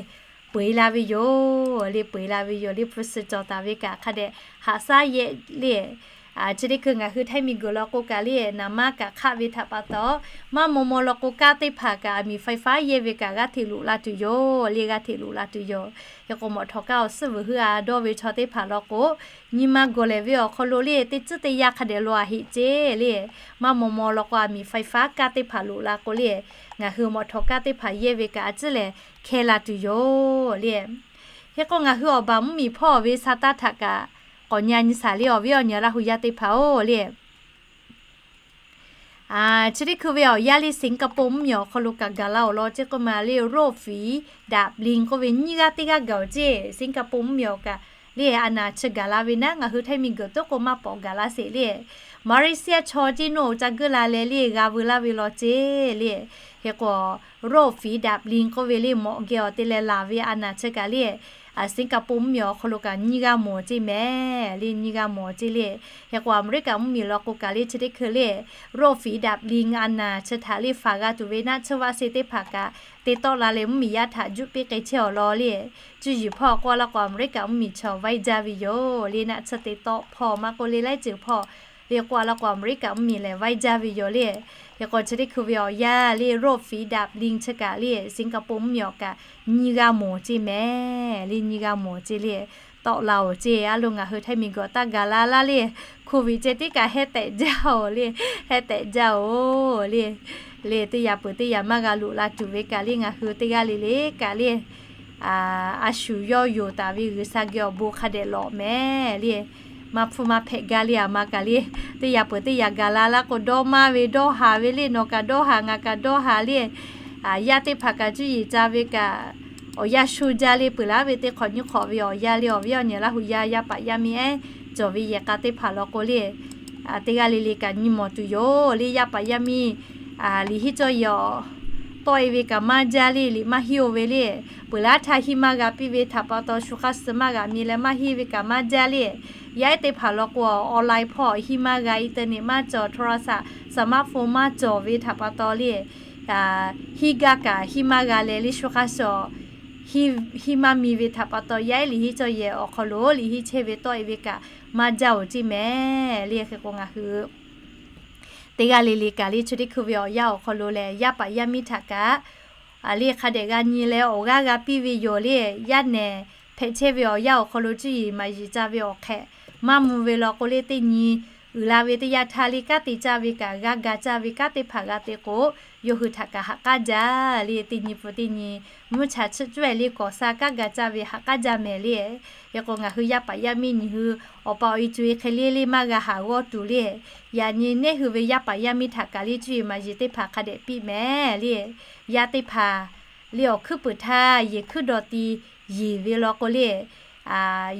peuˬ e la ve yoˬ le. Peuˬ e la ve yoˬ le. Hpu suhˍ cawˬ taˍ ve kaꞈ hk'a dehꞈ haꞈ shaˉ yehˆ le. Chi teˇ hkui ngaˬ hui htaiˇ miˬ guiˬ law k'o kaꞈ le, naˍ maˇ kaꞈ hk'aˆ ve htaꞈ pa taw, maˇ maw maw law k'o kanˉ teˇ hpaˍ kaꞈ aˬ miˍ faiˍ faˉ yehˇ ve kaꞈ g'aˇ hteꞈ loꞈ la tuˬ yoˬ le. G'aˇ hteꞈ loꞈ la tuˬ yoˬ. Hk'e k'o mawꞈ htawꞈ kanˉ awˬ suhˉ vuiˬ heuˆ a dawˇ ve chaw teˇ hpaˍ law k'o, nyi ma gawˬ lehˬ ve awˬ hk'aw lo le teˇ tcuhˉ teˇ yanˇ hk'a dehꞈ lo a heꞈ ceˇ le. Maˇ maw maw law k'o aˬ miˍ faiˍ faˉ kanˉ teˇ hpaˍ loꞈ la k'o le, ngaˬ hui mawꞈ htawꞈ kanˉ teˇ hpaˍ yehˇ ve kaꞈ a tcuhˉ lehˬ hkeh la tuˬ yoˬ le. Hk'e k'o ngaˬ hui awˬ baˬ mvuhˇmiˬ hpawˇ ve sa taˇ htaꞈ kaꞈ k'awꞈ nyi a nyi shaˍ le awˬ viˉ awˬ nyi Laˇ hu yaˇ teˇ hpaˍ-oˬ le. Chi teˇ hkui ve awˬ yanˇ le Singapore mvuhˇmiˬ awˬ hk'aw lo kaꞈ gaˬ la awˬ lawn ceˇ k'oˆ ma le, Rob Fee Dap Lin k'oˆ ve nyiˇ g'aˇ teˇ g'aˇ gaˬ-oˬ ceˇ. Singapore mvuhˇmiˬ awˬ kaꞈ le a naˍ chi gaˬ la ve naˉ, ngaˬ hui htaiˇ miˬ guiˬ toˉ k'o maˇ pawꞈ gaˬ laˇ sheˍ le. Malaysia chaw ceˇ naˇ-oˬ ca guiˇ la leh le g'a veu laˇ ve law ceˇ le. Hk'e k'o Rob Fee Dap Lin k'oˆ ve le mawꞈ geh awˬ te leh laˬ ve a naˍ chi kaꞈ le Singapore mvuhˇmiˬ awˬ hk'aw lo kaꞈ nyiˇ g'aˇ mawˬ ceˇ mehˍ le. Nyiˇ g'aˇ mawˬ ceˇ le. Hk'e k'o Aˍmeˍriˆkaꞈ mvuhˇmiˬ law k'o kaꞈ le chi teˇ hkui le Rob Fee Dap Lin a naˍ chi htaꞈ le faˍ g'a tuˬ ve naˆ tsuhˇ vaˆ se teˇ hpaˍ kaꞈ te tawˆ la leh mvuhˇmiˬ yaˇ htaꞈ juˆ piˇ k'ai chehˇ awˬ lawn le. Cuˇ yiˍ hpawˇ k'oˆ laˇ k'o Aˍmeˍriˆkaꞈ mvuhˇmiˬ chaw vaiˇ jaˇ ve yoˬ le. Naˆ tsuhˇ te tawˆ hpawˇ maˇ k'oˆ le laiˉ ceuˬ hpawˇ le k'oˆ laˇ k'o Aˍmeˍriˆkaꞈ mvuhˇmiˬ lehˬ vaiˇ jaˇ ve yoˬ le. Hk'e k'o chi teˇ hkui ve awˬ yanˇ le Rob Fee Dap Lin chi kaꞈ le Singapore mvuhˇmiˬ awˬ kaꞈ nyiˇ g'aˇ mawˬ ceˇ mehˍ le. Nyiˇ g'aˇ mawˬ ceˇ le tawˆ la-oˬ ceˇ. A lo ngaˬ hui htaiˇ miˬ guiˬ taˇ gaˬ la laˇ le, hk'oˆ ve ceh tiˉ kaꞈ hehˉ tehꞈ jaˇ-oˬ le. Hehˉ tehꞈ jaˇ-oˬ le. Le teˇ yaꞈ peuˬ teˇ yaꞈ maˇ g'a loꞈ la tuˬ ve kaꞈ le ngaˬ hui teˇ g'aˇ le le kaꞈ le a shu yawˇ yonˍ taˍ ve G'uiˬsha geh awˬ bon hk'a dehꞈ lawꞈ mehˍ le. Maˇ hpfuhˇ maˇ hpehꞈ gaˇ le aˬ ma kaꞈ le. Teˇ yaꞈ peuˬ teˇ yaꞈ gaˬ la laˇ k'o dawˇ maˇ ve dawˇ haˍ ve le, nawˬ kaꞈ dawˇ haˍ ngaˬ kaꞈ dawˇ haˍ le. Yaˇ teˇ hpaˍ kaꞈ cuˇ yiˍ ca ve kaꞈ awˬ yanˇ sho jaˇ le. Peuˬ laˇ ve teˇ hk'awꞈ nyiˇ hk'awꞈ ve awˬ yanˇ le awˬ viˉ awˬ nyi Laˇ hu yaˇ yaˇ paˍ yaˇ miˇ ehˉ cawˬ ve yehˬ k'a teˇ hpaˍ law k'o le teˇ g'aˇ le le kaꞈ nyi mawˬ tuˬ yoˬ le. Yaˇ paˍ yaˇ miˇ liꞈ henˇ cawˇ yehˬ awˬ tawˆ e ve kaꞈ maˇ jaˇ le. Liꞈ maˇ henˇ-oˬ ve le. Peuˬ laˇ htaˇ henˇ maˇ g'a piˇ ve htaꞈ pa taw shu hk'aˇ suh maˇ g'a mi leh maˇ henˇ ve kaꞈ maˇ jaˇ le. Yaˇ ehˉ teˇ hpaˍ law k'o online hpawˇ henˇ maˇ g'a, internet maˇ cawˬ, โทรศัพท์ smartphone maˇ cawˬ ve htaꞈ pa taw le henˇ gaˇ kaꞈ henˇ maˇ g'a leh le shu hk'aˇ suh henˇ maˇ mi ve htaꞈ pa taw yaˇ ehˉ liꞈ henˇ cawˇ yehˬ awˬ hk'aw lo liꞈ henˇ chehˇ ve tawˆ e ve kaꞈ maˇ jaˇ-oˬ ceˇ mehˍ le. Hk'e k'o ngaˬ hui teˇ g'aˇ le le kaꞈ le chi teˇ hkui ve awˬ yanˇ awˬ hk'aw lo lehˬ yaˇ paˍ yaˇ miˇ htaꞈ kaꞈ le hk'a dehꞈ g'a nyi leh awˬ g'aˇ g'a piˇ ve yoˬ le. Yaˇ nehˬ hpehꞈ chehˇ ve awˬ yanˇ awˬ hk'aw lo cuˇ yiˍ maˍ yiˍ ca ve awˬ hk'ehꞈ maˇ mvuh ve law k'o le teˇ nyi uiˍ la ve teˇ yanˇ htaˇ le kanˉ te caˇ ve kaꞈ g'a ga caˇ ve kanˉ teˇ hpaˍ g'a te k'o yawˇ hui htaꞈ kaꞈ ha k'aˉ jaˇ le. Teˇ nyi pfuhˍ teˇ nyi mvuhˇ cha chiˆ cawehˇ le k'awꞈ sha kanˉ ga caˇ ve ha k'aˉ jaˇ mehˍ le. Hk'e k'o ngaˬ hui yaˇ paˍ yaˇ miˇ nyi hui awˬ pa awˬ e co e hk'e le le maˇ g'a haˍ g'awˇ tuˬ le. Yaꞈ nyi neˇ hui ve yaˇ paˍ yaˇ miˇ htaꞈ kaꞈ le cuˇ yiˍ maˍ yiˍ teˇ hpaˍ hk'a dehꞈ piˇ mehˍ le. Yaˇ teˇ hpaˍ le awˬ hkuiˉ puiˍ htaˇ yehˬ hkuiˉ daw ti yeˬ ve law k'o le,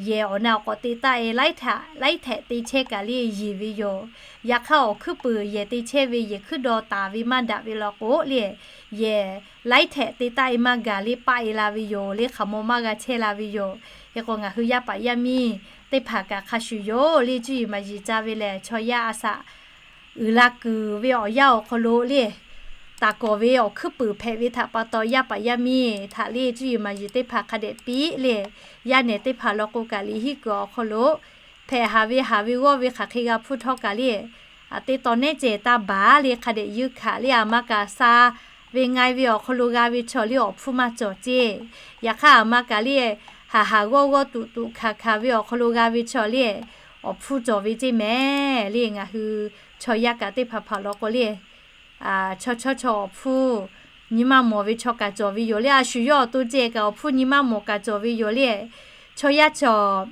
yehˬ awˬ na awˬ k'awꞈ te taˆ e laiˉ htaꞈ laiˉ htehꞈ te chehˇ kaꞈ le yeˬ ve yoˬ. Yaꞈ hk'aˇ awˬ hkuiˉ puiˍ yehˬ te chehˇ ve yehˬ hkuiˉ daw taˍ ve maˇ daꞈ ve law k'o le, yehˬ laiˉ htehꞈ te taˆ e maˇ gaˬ le paˆ e la ve yoˬ le, hk'aˬ maw maˇ g'a chehˇ la ve yoˬ. Hk'e k'o ngaˬ hui yaˇ paˍ yaˇ miˇ teˇ hpaˍ kaꞈ hk'a shuˍ yoˬ le cuˇ yiˍ maˍ yiˍ ca ve lehˬ, chaw yaˇ a shaꞈ uiˍ la kuiˬ ve awˬ yanˇ awˬ hk'aw lo le, taˍ kawˍ ve awˬ hkuiˉ puiˍ hpehꞈ ve htaꞈ pa taw yaˇ paˍ yaˇ miˇ htaꞈ le cuˇ yiˍ maˍ yiˍ teˇ hpaˍ hk'a dehꞈ piˇ le. Yaˇ nehˬ teˇ hpaˍ law k'o kaꞈ liꞈ hiˉ kuiˬ awˬ hk'aw lo hpehꞈ haˍ ve haˍ ve g'awˇ ve hk'aˬ hk'e g'a hpuˇ htawˇ kaꞈ le, teˇ taw nehˉ cehˬ taˇ baˬ le hk'a dehꞈ yuˇ hkanˍ le, aˬ ma kaꞈ sha ve nga e ve awˬ hk'aw lo g'a ve chaw le awˬ hpfuhˇ maˇ cawˬ ceˇ. Yaꞈ hk'aˇ aˬ ma kaꞈ le, haˍ haˍ g'awˇ g'awˇ tuꞈ tuꞈ hkanˍ hkanˍ ve awˬ hk'aw lo g'a ve chaw le awˬ hpfuhˇ cawˬ ve ceˇ mehˍ le. Ngaˬ hui chaw yaˇ kaꞈ teˇ hpaˍ hpaˍ law k'o le, chaw chawˇ chaw awˬ hpfuhˇ nyi maˇ mawˬ ve chaw kaꞈ cawˬ ve yoˬ le. A shu yawˇ awˬ to ceh kaꞈ awˬ hpfuhˇ nyi maˇ mawˬ kaꞈ cawˬ ve yoˬ le. Chaw yaˇ chaw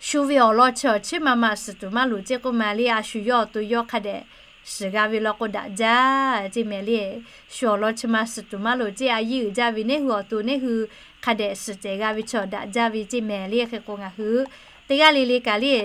shu ve awˬ lawn chi chiˉ ma ma suhˍ tuˬ maˇ loˍ ceˇ k'oˆ ma le. A shu yawˇ awˬ to yawˇ hk'a dehꞈ shiˍ g'a ve law k'o daꞈ jaˇ ceˇ mehˍ le. Shu awˬ lawn chi ma suhˍ tuˬ maˇ loˍ ceˇ. A yiˇ uiˍ jaˇ ve neˇ hui awˬ to neˇ hui hk'a dehꞈ shiˍ cehˬ g'a ve chaw daꞈ jaˇ ve ceˇ mehˍ le. Hk'e k'o ngaˬ hui teˇ g'aˇ le le kaꞈ le,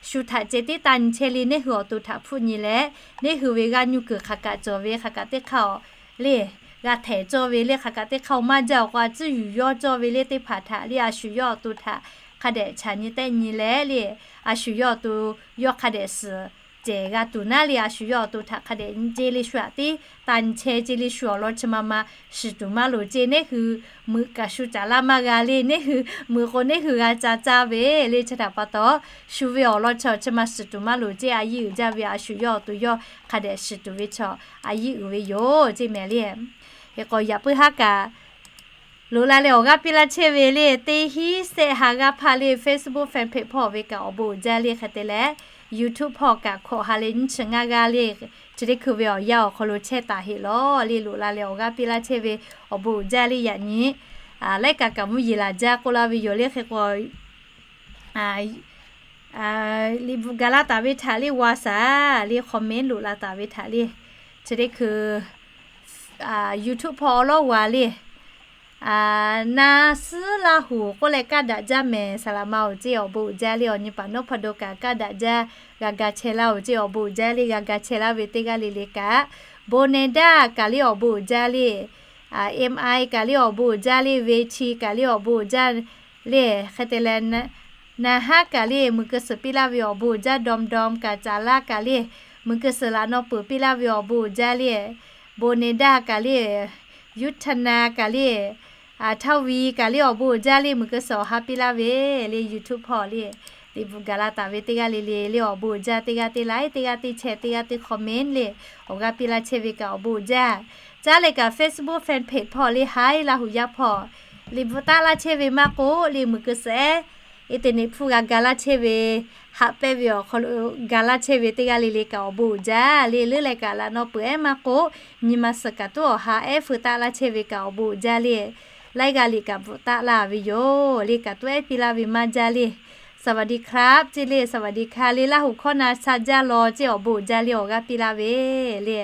shu htaꞈ ceh tiˉ taˇ nyi chehˇ le, neˇ hui awˬ to htaꞈ hpfuhˆ nyi leh, neˇ hui ve g'aˇ nyuˇ kuiˬ hk'aˬ kaꞈ cawˬ ve hk'aˬ kaꞈ teˇ hk'aˇ le g'a htehˍ cawˇ ve le, hk'aˬ kaꞈ teˇ hk'aˇ maˇ jaˇ awˬ k'o a tcuhˉ yuˬ yawˇ cawˇ ve le teˇ hpaˍ htaꞈ le a shu yawˇ awˬ to htaꞈ hk'a dehꞈ chaꞈ nyi tehˆ nyi leh le, a shu yawˇ awˬ to yawˇ hk'a dehꞈ suhˍ cehˬ g'a tuˬ naˉ le, a shu yawˇ awˬ to htaꞈ hk'a dehꞈ nyi ceˇ le shu htaꞈ tiˉ taˇ nyi chehˇ ceˇ le. Shu awˬ lawn chi ma ma shiˍ tuˬ maˇ loˍ ceˇ. Neˇ hui meuꞈ kaꞈ shu caˍ laˇ maˇ g'a le, neˇ hui meuꞈ k'o neˇ hui g'a ca caˇ ve le. Chi htaꞈ pa taw shu ve awˬ lawn chaw chi ma shiˍ tuˬ maˇ loˍ ceˇ. A yiˇ uiˍ jaˇ ve a shu yawˇ awˬ to yawˇ hk'a dehꞈ shiˍ tuˬ ve chaw a yiˇ uiˍ ve yoˬ ceˇ mehˍ le. Hk'e k'o yaꞈ puiˉ haˉ kaꞈ loꞈ la leh awˬ g'aˇ piˇ laˇ chehˇ ve le, teˇ hinˉ sehˆ ha g'aˇ hpaˇ le Facebook fan page hpawˇ ve kaꞈ awˬ bon uiˍ jaˇ le. Hk'e te leh YouTube hpawˇ kaꞈ hkawꞈ ha leh nyiˇ chi ngaˇ g'aˇ le, chi teˇ hkui ve awˬ yanˇ awˬ hk'aw lo chehˇ taˍ heˆ lawˬ le. Loꞈ la leh awˬ g'aˇ piˇ laˇ chehˇ ve awˬ bon uiˍ jaˇ le. Yaꞈ nyi laiˉ kaꞈ kaꞈ mvuhˇ yeˬ laˬ jaˇ k'oˆ laˇ ve yoˬ le. Hk'e k'o liꞈ bvuhꞈ gaˬ la taˍ ve htaꞈ le wa shaˍ le, comment loꞈ la taˍ ve htaꞈ le, chi teˇ hkui YouTube hpawˇ awˬ lawˉ wa le. Na suhˉ Laˇ huˍ k'oˆ leh kaˇ daꞈ jaˇ mehˍ, saˍ laꞈ ma oˬ ceˇ awˬ bon uiˍ jaˇ le. Awˬ nyi paˍ nawˉ hpaˇ do kaꞈ kaˇ daꞈ jaˇ g'a ga chehˇ laˇ oˬ ceˇ awˬ bon uiˍ jaˇ le. G'a ga chehˇ laˇ ve teˇ g'aˇ le le kaꞈ, bon neh daˇ kaꞈ le awˬ bon uiˍ jaˇ le. Mi kaꞈ le awˬ bon uiˍ jaˇ le. Ve chi kaꞈ le awˬ bon uiˍ jaˇ le. Hk'e te leh, na haˉ kaꞈ le mui keu suhˍ piˇ laˇ ve awˬ bon uiˍ jaˇ. Dawˇ dawˇ kaꞈ caˍ laˇ kaꞈ le mui keu suhˍ laꞈ naw peuˬ piˇ laˇ ve awˬ bon uiˍ jaˇ le. Bon neh daˇ kaꞈ le, Yuˇ htaˇ na kaꞈ le, Htaˇ ve kaꞈ le awˬ bon uiˍ jaˇ le mui keu suhˍ awˬ ha piˇ laˇ ve le. YouTube hpawˇ le, liꞈ bvuhꞈ gaˬ la taˍ ve teˇ g'aˇ le le le awˬ bon uiˍ jaˇ. Teˇ g'aˇ teˇ like, teˇ g'aˇ teˇ share, teˇ g'aˇ teˇ comment le, awˬ g'aˇ piˇ laˇ chehˇ ve kaꞈ awˬ bon uiˍ jaˇ. Caˉ leh kaꞈ Facebook fan page hpawˇ le, Haiˉ Laˇ huˍ yaˇ hpawˇ, liꞈ bvuhꞈ taˆ laˇ chehˇ ve maˇ k'oˆ le mui keu suhˍ ehˉ internet hpfuhˇ g'a ga laˇ chehˇ ve, haꞈ pehnˇ ve awˬ hk'aw lo ga laˇ chehˇ ve teˇ g'aˇ le le kaꞈ awˬ bon uiˍ jaˇ le. Leuˉ leh kaꞈ laꞈ naw peuˬ ehˉ maˇ k'oˆ, nyi ma suhˍ kaꞈ tuˉ awˬ ha ehˉ feu taˆ laˇ chehˇ ve kaꞈ awˬ bon uiˍ jaˇ le. Laiˉ g'aˇ liꞈ kaꞈ bvuhꞈ taˆ laˇ ve yoˬ le. Kaꞈ tuˉ ehˉ piˇ laˇ ve maˇ jaˇ le. สวัสดีครับ ceˇ le, สวัสดีค่ะ le, Laˇ huˍ hkawˇ na sha jaˇ lawˬ ceˇ awˬ bon uiˍ jaˇ le. Awˬ g'aˇ piˇ laˇ ve le.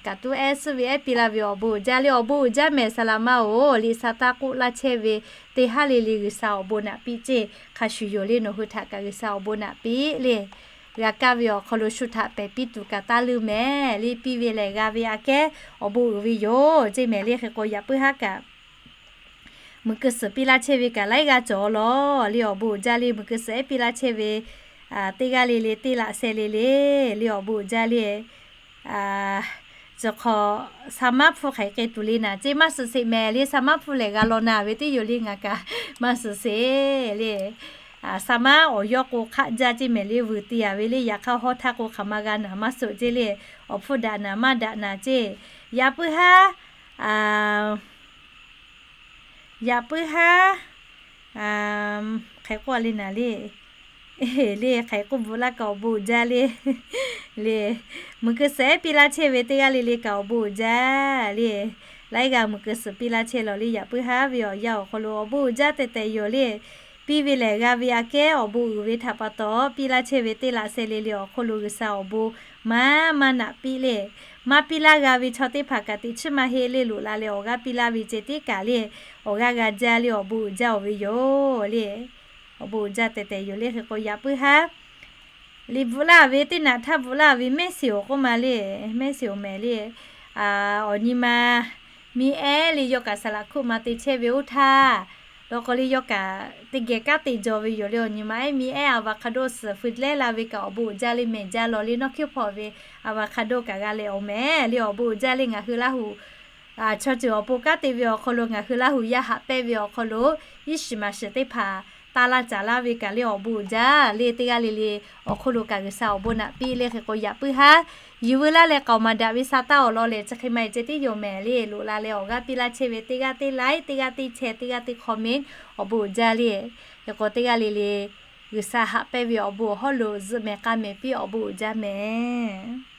Kaꞈ tuˉ ehˉ suhˉ ve ehˉ piˇ laˇ ve awˬ bon uiˍ jaˇ le. Awˬ bon uiˍ jaˇ mehˍ, saˍ laꞈ ma oˬ, liꞈ sha taˇ k'oˆ laˇ chehˇ ve teˇ haˉ le le G'uiˬsha awˬ bon naꞈ piˇ ceˇ. Hk'a shuˍ yoˬ le, nawˬ hui htaꞈ kaꞈ G'uiˬsha awˬ bon naꞈ piˇ le. G'a kaˇ ve awˬ hk'aw lo shu htaꞈ pehˬ piˇ tuˬ kaꞈ taˇ leuˇ mehˍ le. Piˇ ve lehˬ g'a ve aꞈ kehˉ awˬ bon uiˍ ve yoˬ ceˇ mehˍ le. Hk'e k'o yaꞈ puiˉ haˉ kaꞈ mui keu suhˍ piˇ laˇ chehˇ ve kaꞈ laiˉ g'aˇ cawˬ lawˬ le. Awˬ bon uiˍ jaˇ le. Mui keu suhˍ ehˉ piˇ laˇ chehˇ ve teˇ g'aˇ le le teˇ laꞈ sheh le le le awˬ bon uiˍ jaˇ le. Chi hk'awꞈ, sha maˉ hpfuhˇ hk'aˬ hk'e tuˬ le naˍ ceˇ, maˇ suhˍ sheˍ mehˍ le. Sha maˉ hpfuhˇ lehˬ g'a law na ve teˇ yoˬ le. Ngaˬ kaꞈ maˇ suhˍ sheˍ le. Sha maˉ awˬ yawˇ k'o hk'aˆ jaˇ ceˇ mehˍ le. Vuiˬ te a ve le. Yaꞈ hk'aˇ hawˉ htaˇ k'o hk'aˬ ma g'a naˍ maˇ suhˍ ceˇ le. Awˬ hpfuhˇ daꞈ naˍ maˇ daꞈ naˍ ceˇ. Yaꞈ puiˉ haˉ yaꞈ puiˉ haˉ hk'aˬ hk'e k'oˆ le naˍ le. Le hk'aˬ hk'e k'oˆ bvuhꞈ laˇ kaꞈ awˬ bon uiˍ jaˇ le. le, muiˬ keu suhˍ ehˉ piˇ laˇ chehˇ ve teˇ g'aˇ le le kaꞈ awˬ bon uiˍ jaˇ le. Laiˉ g'aˇ muiˬ keu suhˍ piˇ laˇ chehˇ lawˬ le, yaꞈ puiˉ haˉ ve awˬ yanˇ awˬ hk'aw lo awˬ bon uiˍ jaˇ tehˬ tehˬ yoˬ le. Piˇ ve lehˬ g'a ve aꞈ kehˉ awˬ bon uiˍ ve htaꞈ pa taw, piˇ laˇ chehˇ ve teˇ laꞈ seh le le awˬ hk'aw lo G'uiˬsha awˬ bon maˇ maˇ naꞈ piˇ le. Maˇ piˇ laˇ g'a ve chaw teˇ hpaˍ kaꞈ teꞈ chiˉ maˇ heˆ le, loꞈ la leh awˬ g'aˇ piˇ laˇ ve ceh tiˉ kaꞈ le, awˬ g'aˇ g'a jaˇ le, awˬ bon uiˍ jaˇ oˬ ve yoˬ le. Awˬ bon uiˍ jaˇ tehˬ tehˬ yoˬ le. Hk'e k'o yaꞈ puiˉ haˉ liꞈ bvuhꞈ laˇ ve teˇ naꞈ htaˇ bvuhꞈ laˇ ve mehˆ shiˍ awˬ k'oˆ ma le, mehˆ shiˍ awˬ mehˍ le. Awˬ nyi ma miˇ ehˉ le yawˇ kaꞈ saˍ laꞈ hkuˆ ma te chehˇ ve oˇ htaˇ, law k'o le yawˇ kaꞈ teˇ geh kanˉ te jaw ve yoˬ le. Awˬ nyi ma ehˉ miˇ ehˉ avocado suhˍ fui lehˉ la ve kaꞈ awˬ bon uiˍ jaˇ le, mehˬ jaˇ law le, nawˇ hkiˇ hpawˇ ve avocado kaꞈ g'a leh awˬ mehˍ le. Awˬ bon uiˍ jaˇ le, ngaˬ hui Laˇ huˍ chaw ceuˬ awˬ pon kanˉ te ve awˬ hk'aw lo ngaˬ hui Laˇ huˍ yaˇ haꞈ pehnˇ ve awˬ hk'aw lo iˉ shiˍ maˍ shiˍ teˇ hpaˍ taˇ laˇ caˍ laˇ ve kaꞈ le awˬ bon uiˍ jaˇ le. Teˇ g'aˇ le le awˬ hk'oˆ lo kaꞈ G'uiˬsha awˬ bon naꞈ piˇ le. Hk'e k'o yaꞈ puiˉ haˉ yuˬ veu laˇ leh k'aoˍ maˍ daꞈ ve sa taˇ awˬ lawn lehˬ chi hk'e ma e ceh tiˉ yoˬ mehˍ le. Loꞈ la leh awˬ g'aˇ piˇ laˇ chehˇ ve teˇ g'aˇ teˇ like, teˇ g'aˇ teˇ share, teˇ g'aˇ teˇ comment awˬ bon uiˍ jaˇ le. Hk'e k'o teˇ g'aˇ le le G'uiˬsha haꞈ pehnˇ ve awˬ bon awˬ hawˉ lo zuhꞈ mehˍ k'a mehˍ piˇ awˬ bon uiˍ jaˇ mehˍ.